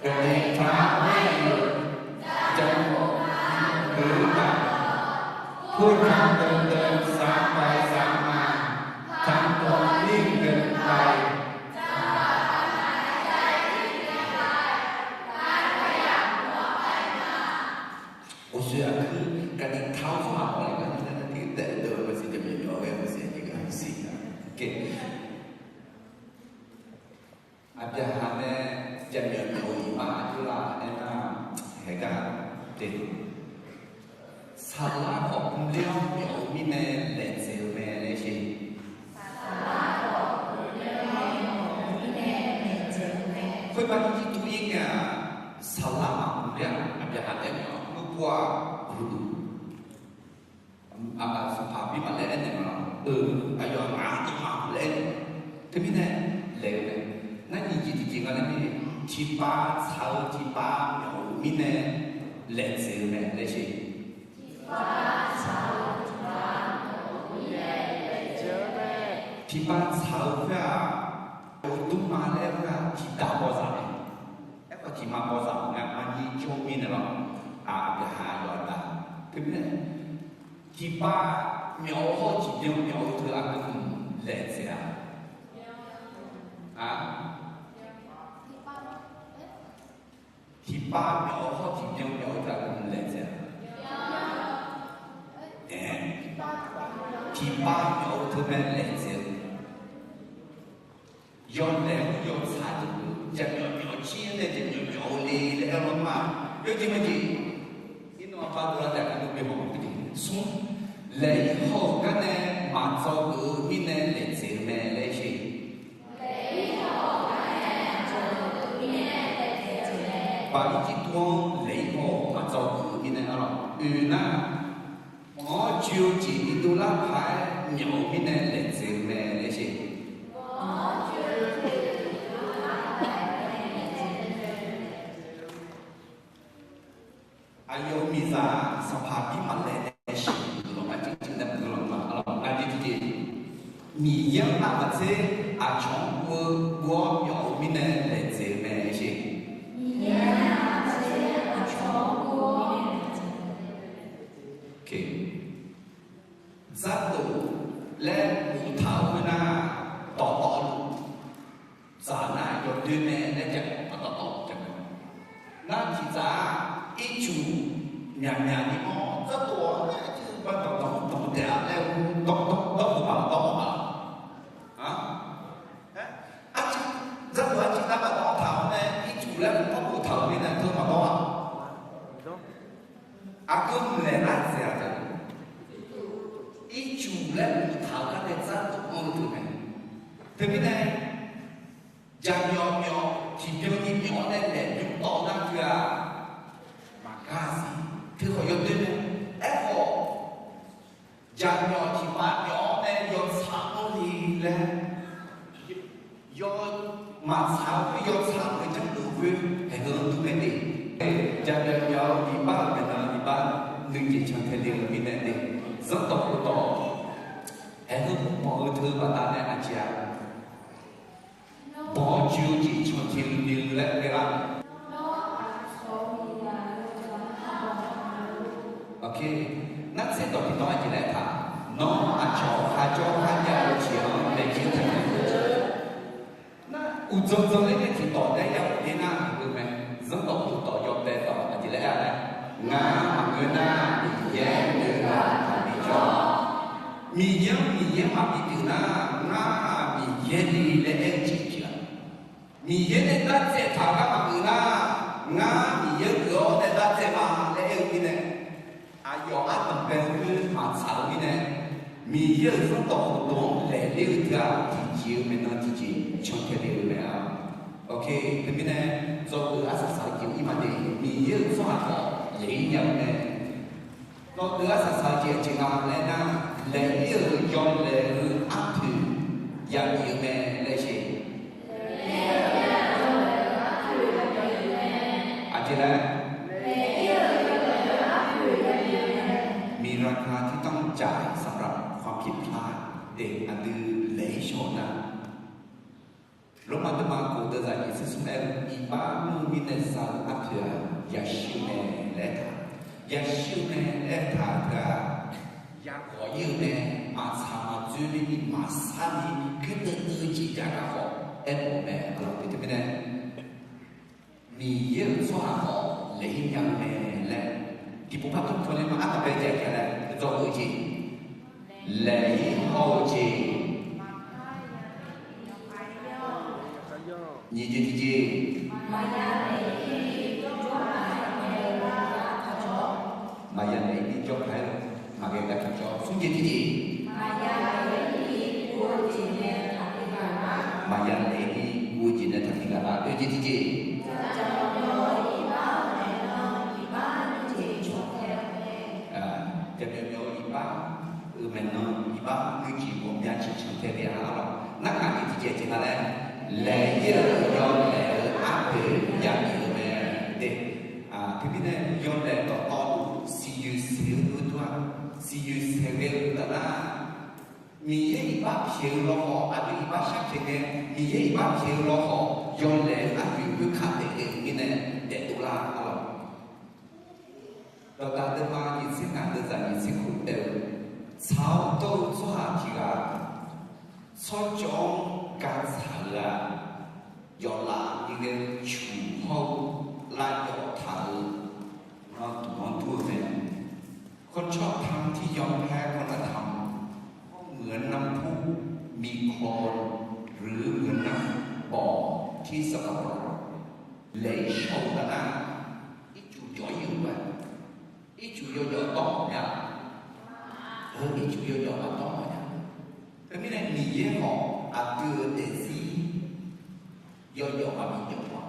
gaqnaeq taq-awr aer-eu, jaqmyawf deuq-eu ma, purnawr deuv deuv sar bae sar ma, tanqdawq nir geuv bae-eu, Uqshoe aqkuir gaqnaeq taq-awr tsawrhaq mawf-aer gar nae nar, tirdaef deuv-eu maqsiq, jaqmyawf myawf-eu ghae maqsiq, aqjeq gar maqsiq. Aqbyaqhaq nae jaqmyawf myawf-eu iqbax aqjox lar aernar, haeq gar te. Saqlar khawf mrler-awr myawf-eu mirnae laeqtsaeq-eu mae laer sheq. Khoermav nyiq jir tur-ir ngae-aq, saqlar maqmr ler-aq, Aqbyaqhaq taef-aer mawf-awr, mrpov-aq, huiq-eu Sanqpaq Pirma laer aernaeq ma lawr. Eu, aqyawf ngaq-anr dawqma laer aernaeq ma. Teumirnae laeq-eu mae. Nar nyiq jeq tiqjeq nga laer ni, tiqpav tsaq-eu tiqpav myawf-eu mirnae laeqtsaeq-eu mae laer sheq. Tiqpav tsaq-eu khoer-aq, dmrma laer khoer-aq tiqdav bawzaq mae. Aerkhawf tiqma bawzaq nga, maqnyir jawr mirnae lawr. Aqbyaqhaq yawqha dav. Teumirnae tiqpav myawf-eu hawr tiqbyan myawf-eu teu aqgeu laeqtsaeq-a. Tiqpav myawf-eu hawr tiqbyan myawf-eu teu aqgeu laeqtsaeq-a. Ae, tiqpav myawf-eu teu mae laeqtsaeq-eu. Yawlaeq-anr yawtsaq jeq-eu jaqmyawf myawf jir-anr nae jaqmyawf myawf-eu le laer aer-awr ma. Yawjeq majeq, irnawv aqpar dovlar taef-a, aqgeu bi haw maqpar jeq smr, laeq-ir haw-eu gar nae maqdzawgeuf-eu mirnae laeqtsaeq-eu mae laer sheq. Baqir jir dov-anr laeq-ir haw-eu maqdzawgeuf-eu mirnae arlawq oe nar, mq-anr joe-eu jeq bidov lar paq-aer myawf-eu mirnae laeqtsaeq-eu mae laer sheq. Aqyawf-euq miqzaq Sanqpaq Pirma laer nae shiq-eu guiqlanq-anr, aqjeq jeq nae guiqlanq ma arlawq, ngar jir tiqjeq, Miqyaer-anr aqmaqtser aqcawq-anr guv-eu guv-awr myawf-eu mirnae laeqtsaeq-eu mae laer sheq. Dzardof laer boftaq-eu khoernar, dawqtawvluf, dzaq Oe mae laer ja, aqdawq dawq ja mae. Nar tiqzaq-aq, ircuf myaqmyaq ni mawr, tsawrdof-awr nae arjir-eu ba dawq dawq dawq taef-a laer-eu dawq dawq dawr-eu baq dawr-a. Arjir, zardawq arjir nar baq dawr taq-awr nae ircuf laer mawr boftaq-euq mirnae teu maqdawr-a. Aqgeu mqlaeq nar dzaeq-a taef. Ircuf laer mqtaq-eu gar nae zardawq anr-eu teu mae. Teumirnae, jaqmyawf myawf tiqbyan ni myawf-awr nae laeq bymr tawv nar teu-aq, maqgar siq. Teukhawf yawdoer mae. Aerkhawf, jaqmyawf tiqpav myawf-awr nae yawtsaq anr ni laer, yaw maqtsaq-eu khoer yawtsaq-euq janrluf khoer haeq-eu dur mae de. Jaqmyawf myawf-eu iqbax-euq maeqnan iqbax nuijeq cantae le-eu mirnae de. Zanrdawq khofdawq haeq-eu mr banq-eu teu baqdanae aqjeq-aq, banq-awr joe-eu jeq cantae le-eu laer ghae lar. Nawr aqcawq-eu miqyaq-eu jeq-anr banq-eu. Nar tser dawq tiqdawq aqjeq laer taq, nawr aqcawq-eu khar jawr khar jav-eu jeq-anr laejae taq-eu. Nar uqdzan dzan ler nae tiqdawq laer ya-euq nar-eu mae. Zanrdawq khofdawq yawbae dawq aqjeq laer-a laer, ngar maqngeur nar Miqyaer nuighaq maqbi jawr. Miqyaer-anr Miqyaer maqbi pyeuf nar, ngar Miqyaer ni laer aer-eu jeq pyeuf-a. Miqyaer nae dartsaev taq-eu gar maqgeuf nar, ngar Miqyaer geuf-awr nae dartsaev ma laer aer-eu mirnae, aqyawf ardanq bae-eu khoer maqtsaq-eu mirnae, Miqyaer-euq zanrdawq khofdawq-anr laeqler-eu teu-aq, tiqjeq-eu maeqnan tiqjeq cantae le-eu mae-a. Teumirnae, dzawgeuf arsaq saq-eu jeq-anr ir ma de, Miqyaer-euq tsawrhaq khawf laeq-ir nya-eu mae. Dzawgeuf arsaq saq-eu jeq aqjeq nga laer nar, laeq-ir-euq yawlaeq-eu arpoeq yabif-eu mae laer sheq. Aqjeq laer, มีราคาที่ต้องจ่ายสำหรับความผิดพลาด de aqdui laeq-ir shaw-eu nar, Lormav deuvma khof deuvzaq nyiq tser smr aer-eu, iqbax mr-eu mirnae za-eu arpoeq-aq, yashir-eu mae laer taq. Yashir-eu mae laer taq-eu teu-aq, yakhawf ir-eu mae, maqtsaq maqdzoer ni maqsar ni, khoerdeuv deuv-eu jeq jav gar khawf aermawf-eu mae. Teumirnae, Miqyaer-euq tsawrhaq khawf laeq-ir nya-eu mae laer, tiqpov par tmr tawv ler ma. Ardanq bae jav-a laer dzawgeuf-eu jeq, laeq-ir haw-eu jeq, nyiq jeq tiqjeq, maqya naeq-ir jawr kar-aer-eu maqghae gar taq jawr. Smr jeq tiqjeq, maqya naeq-ir guv-eu jeq nae taqbi ghaq nar, maqya naeq-ir guv-eu jeq nae taqbi ghaq nar. Oe jeq tiqjeq, jaqmyawf myawf-eu iqbax-euq maeqnan iqbax nuijeq cantae-eu mae. Jaqmyawf myawf-eu iqbax-euq maeqnan iqbax nuijeq ghawqmya jeq cantae le-a lawq. Narhaq jeq tiqjeq jeq nga laer, laeq-ir-euq yawlaeq-eu arpoeq yabif-eu mae de. Teumirnae yawlaeq dawqtawvluf siqyoeq saeq-eu dovdur-aq, siqyoeq saeq ghae-eu taf nar, Miqyaer iqbax pyaeq-eu lawkhawf, aqdui iqbax shar pyaeq ngae, Miqyaer iqbax pyaeq-eu lawkhawf, yawlaeq-eu arpoeq khoerkaq daef ghae-euq mirnae daefdov lar-a lawq. Dawqdaq deuvma nyiq tser ngaq deuvzaq nyiq tser khof taef-eu, tsaq-awr dawr-eu tsawrhaq tiq ghaq, tsawrcawv-anr gatsaq-eu-aq, yawflaf ni ghae-eu cuq hawr-eu lavjawf taq-euq nantuq-anr dur-eu mae. คนชอบธรรมที่ยอมแพ้คุณธรรม ก็เหมือนน้ำพุ มีโคลน หรือเหมือนน้ำบ่อที่สกปรก laeq-ir shaw-eu taf nar, ircuf jawf-ir-euq mae. Ircuf yawjawf dawr mawf nya. Heu ircuf yawjawf maqdawr mawf nya. Teumirnae Miqyaer khawf aqdui-euq daefzir yawjawf maqbi jawf ma.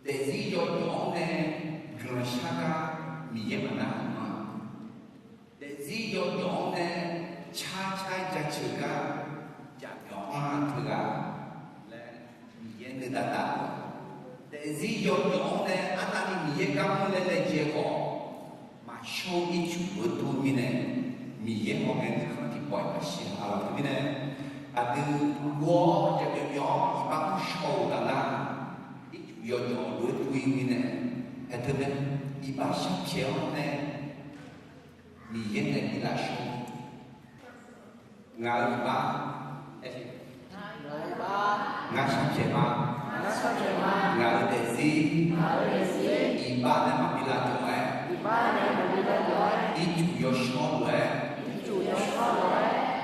Daefzir yawjawf-anr nae guiqlanq shar gar Miqyaer maqnar-euq ma. Daefzir yawjawf-anr nae car car jaceuq gar jaqmyawf anr-a teughaq laer Miqyaer nuidav dav-eu. Daefzir yawjawf-anr nae arnavni Miqyaer gar mr laer laejae khawf, maqshawr-eu ircuf-eu dur mirnae, Miqyaer hawr ngae nuikhanr tiqpawf-iq maqshir-a lawq. Teumirnae, aqdui ghof-awr jaqmyawf myawf-awr iqbax mr shaw-eu taf nar, ircuf yawjawf lof-aer dur-ir mirnae, haeq teu mae, iqbax shar pyaeq-awr nae Miqyaer nae bi lafshawr. Ngaq-euq iqbax, aer, ngaq-euq iqbax Ngar sharpyaeq ma. Ngaq-euq daefzir iqbax nae maqbi lavjawr-aer, ircuf yawshawr lof-aer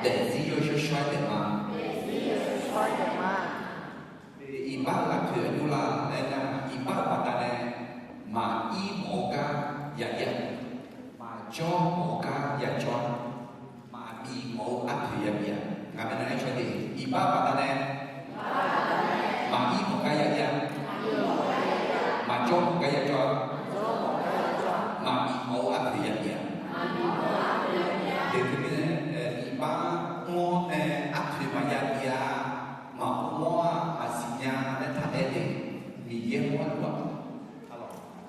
daefzir yawshawr shawr-aer taef ma. Iqbax-euq aqpoeq aqjox la laer nar, iqbax-euq baqdanae maqir mawf-eu gar ya ir-a, maqjawr mawf-eu gar ya jawr-a, maqbif mawf-eu arpoeq ya bif-a. Ngaq bae nar-aer caw de, iqbax baqdanae maqir mawf gar ya ir-a, maqjawr mawf gar ya jawr-a, maqbif mawf-eu arpoeq ya bif-a. Teqteu mirnae, iqbax mr-awr nae arpoeq maqya bif-a, maqmr-awr-aq maqsiq nya laer taq-aer de. Miqyaer mawrluf-aq,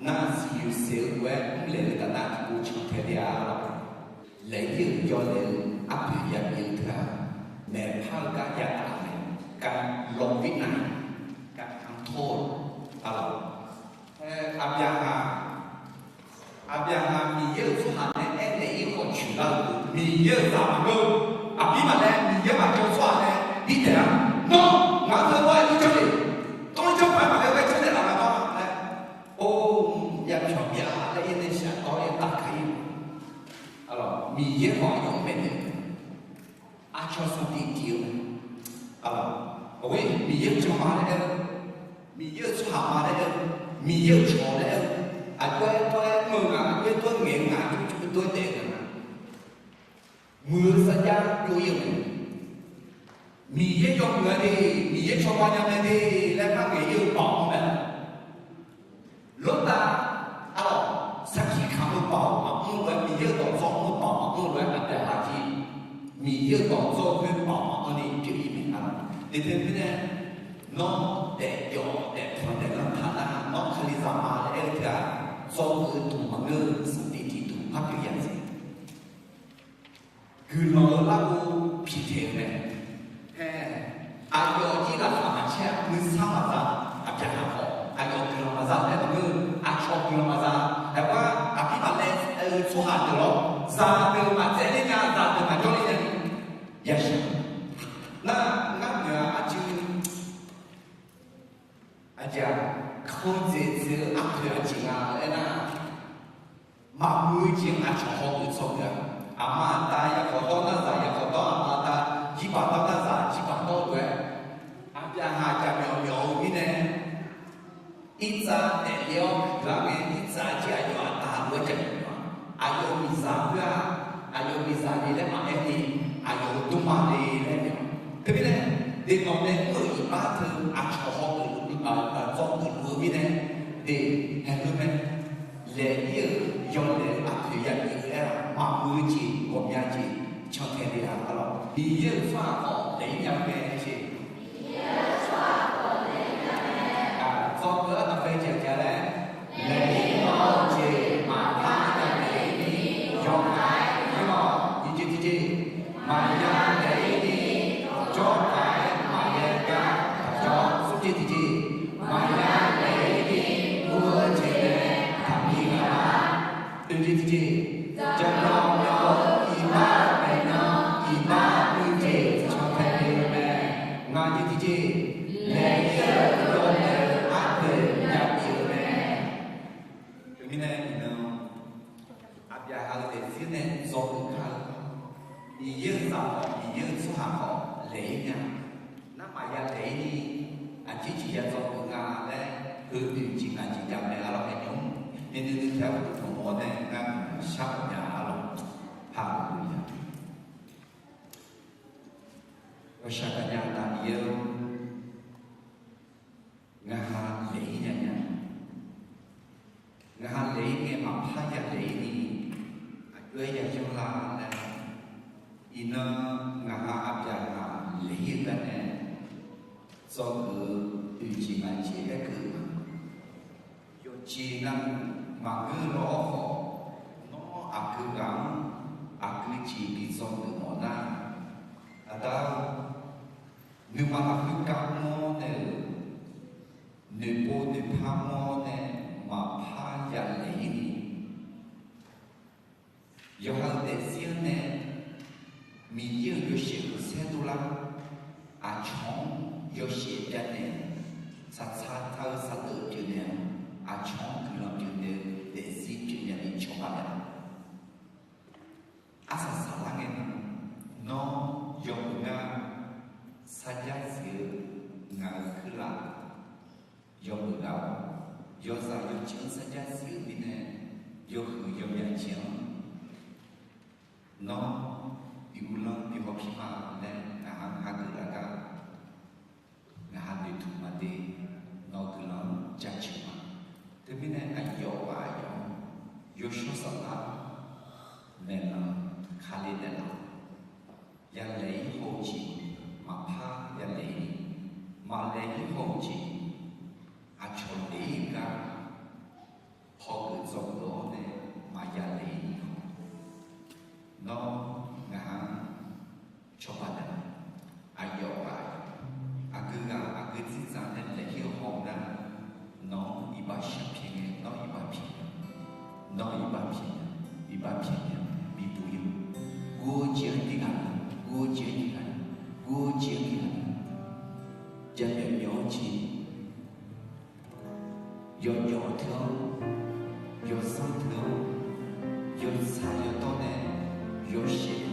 nar siqyoeq saeq-eu lof-aer mrlaeq-eu taf nar tiqpov cantae le-a lawq. Laeq-ir-euq yawlaeq-eu arpoeq ya bif-eu teu-aq, maeqpar-eu gar ya taf-eu mae. Gar lawq bif nar, gar kanr tawr-eu, aqlawq. Aqbyaqhaq, Aqbyaqhaq Miqyaer-euq tsawrhaq nae aernaeq-ir khawf coeqlar-eu, Miqyaer-euq zaq maqngeur-eu, aqbir maqlaer Miqyaer maqjan-eu tsawrhaq nae birtaef-a. Nawr ngaq-anr teu-aer irjanr le, tawr janr paq-aer maqghae ghae janr naeqlaf-a nawr laer, or, ya pyawq bya laer ir nae shaq tawr-aer taf kar-ir. Miqyaer khawf aqyawf-anr maeqnaeq-eu mae. Aqcawq sanqtiq tiq-eu mae. Aqlawq, ghawqmya Miqyaer-euq janr ma laer aer-eu, Miqyaer-euq tsawrhaq ma laer aer-eu, Miqyaer-euq cawq laer aer-eu, aqjox-aer tawr-aer mr-eu nga, aqjox-aer tawr ngaeq-eu nga, aqjox-aer tawr daef-eu nga. Muiq-eu sarjax jov-ir-eu mae. Miqyaer yawmuiq-a de, Miqyaer cawba nya mae de laer par ngaeq-ir-eu baoq-anr mae. Lortav, aqlawq, sarkir kamq-eu baoq maqmr lof-aer, Miqyaer-euq dawqdzawr mr-eu baoq maqmr lof-aer, Aqbyaqhaq jir Miqyaer-euq dawqdzawr khoer baoq maqanr ni pyeuf-ir mae. Aqlawq, teqteu mirnae, nawr daefjawf daefpanq daeflanr taq nar, nawr Kalizaq ma laer aer-eu teu-aq, dzawgeuf dmq maqngeur-eu sanqtiq tiq dmq par pyeuf ya jeq. Guiqlanq-eu larghov piqtaeq-eu mae. Aer, aqyawf jir laqkhaq maqcaer-a, nuisar maqza, Aqbyaqhaq khawf aqyawf guiqlanq maqza laer maqngeur, aqcawq guiqlanq maqza. Aerkhawf aqbir maqlaer-eu tsawrhaq deuq lawr, zaqdeuq maqtsaevler nya, zaqdeuq maqjawrler nya ni yashaq. Nar, ngar noeq-a aqjeq Aqjeq-aq, kanr dzaeq dzaeq-eu arpoeq aqjeq nga laer nar, maqmuiq-eu jeq aqcawq hawgeuf tsawrgeuf-a. Aqma aqda ya khawf dawr nar zaq, ya khawf dawr aqma aqda, jirbaq dawr nar zaq, jirbaq dawr lof-aer, Aqbyaqhaq jaqmyawf myawf-eu mirnae, irtsav daefle-awr huiqlar ngae, irtsav jir aqyawf aqda lof-aer jaqmyawf-a. Aqyawf-euq miqzaq khoer-aq, aqyawf-euq miqzaq le laer maqaer ni, aqyawf-euq dmrma le laer naeq-awq. Teumirnae, deqnawq nae mr-euq iqbax teu aqcawq hawgeuf, dzawgeuf luf-eu mirnae, de, haeqheu mae. Laeq-ir-euq yawlaeq-eu aqpoeq ya bif-eu aer-aq, maqmuiq-eu jeq ghawqmya jeq cantae le-a. Aqlawq, Miqyaer-euq tsawrhaq khawf laeq-ir nya mae jeq. Dzawgeuf-anr naqbae jaq jaq laer, laeq-ir-awr-eu jeq maqpar ya laeq-ir ni, yawqghaq-aer mr-awq. Nyiq jeq tiqjeq, maqya laeq-ir ni, jawrgaq-aer maqya gar taqjawr. Smr jeq tiqjeq, maqya laeq-ir ni, guv-eu jeq nae taqbi ghaq-a. Oeq jeq tiqjeq, jaqmyawf myawf-eu iqbax-euq maeqnan, iqbax-euq jeq cantae le-eu mae. Ngaq jeq tiqjeq, laeq-ir-eu yawlaeq-eu arpoeq ya bif-eu mae. Teumirnae iqnan, Aqbyaqhaq-euq daefzir nae dzawgeuf kar-eu, Miqyaer-euq zaq khawf, Miqyaer-euq tsawrhaq khawf laeq-ir nya. Nar maqya laeq-ir ni, aqjeq jeq ya dzawgeuf nga laer, heu oeq jeq ngaq jeq jav mae. Aqlawq, haeqnymr, ni nuinui taef-aer uqduq tanqmawr-awr nae ngar shar-awq nya. Aqlawq, haleluya. Ghawqshaq gaqnya-eu Miqyaer-or, ngaqha laeq-ir nya nya. Ngaqha laeq-ir ngae maqpar ya laeq-ir ni, aqjox-aer yayanr lar laer, iqnan ngaqha Aqbyaqhaq laeq-ir-eu gar nae dzawgeuf-eu oeq jeq ngaq jeq aerkeuv-eu ma. Yawqjeq navluf maqngeur-eu lawr khawf, nawr aqgeu ghaq-anr aqgeu jeq bi dzawgeuf mawf nar, Aqda-or, nuima lafkhoer gar mr-awr nae-euq, noeqpov noeqpar mr-awr nae maqpar ya laeq-ir ni, yawqha-euq daefzir-anr nae Miqyaer-euq yawshaef khanqsaer dovlar, aqcawq-anr yawshaef Jarnaeq, saqtsaq taq-eu saqdeuq pyeufnaeq-anr, aqcawq-anr guiqlanq pyeufnaeq-eu daefzir pyeufnaeq ni cawba naeq-a. Arsaq saqlar ngae, nawr yawmuiq gar sarjax zif-eu ngaq-euq kuirlaf yawmuiq gar-awr, yawzaq yawceuq-anr sarjax zif-eu mirnae, yawhuiq yawmyaq jeq-anr nawr bi uvlanr bi hawpir ma laer ngaq-anr hageuf laf gar, ngaq ha noeqtmq maqde, nawq-eu guiqlanq-anr jaceuq ma. Teumirnae aqyawf ghaq aqyawf-anr yawshawr saflar maeqlanq Kali naeqlaf, yalaeq-ir haw-eu jeq maqpar yalaeq-ir ni, maqlaeq-ir haw-eu jeq aqcawq laeq-ir gar hawgeuf dzawgeuf-awr nae maqya laeq-ir ni haw. Nawr ngaq-anr cawba naeq-a. Aqyawf ghaq aqgeu ghaq aqgeu dzerdzaq nae laeq-ir-eu haw-eu nar, nawq-anr iqbax shar pyaeq ngae, nawr iqbax pyaeq nya, nawr iqbax pyaeq nya, iqbax pyaeq nya, bibuq-ir-eu, guv-eu jeq-anr tiqghaq na, guv-eu jeq-anr tiqghaq na, guv-eu jeq-anr tiqghaq na, jamaeq myawf-eu jeq yawjawf teu-anr, yawsanr teu-anr, yawtsaq yawdawr nae yawshaef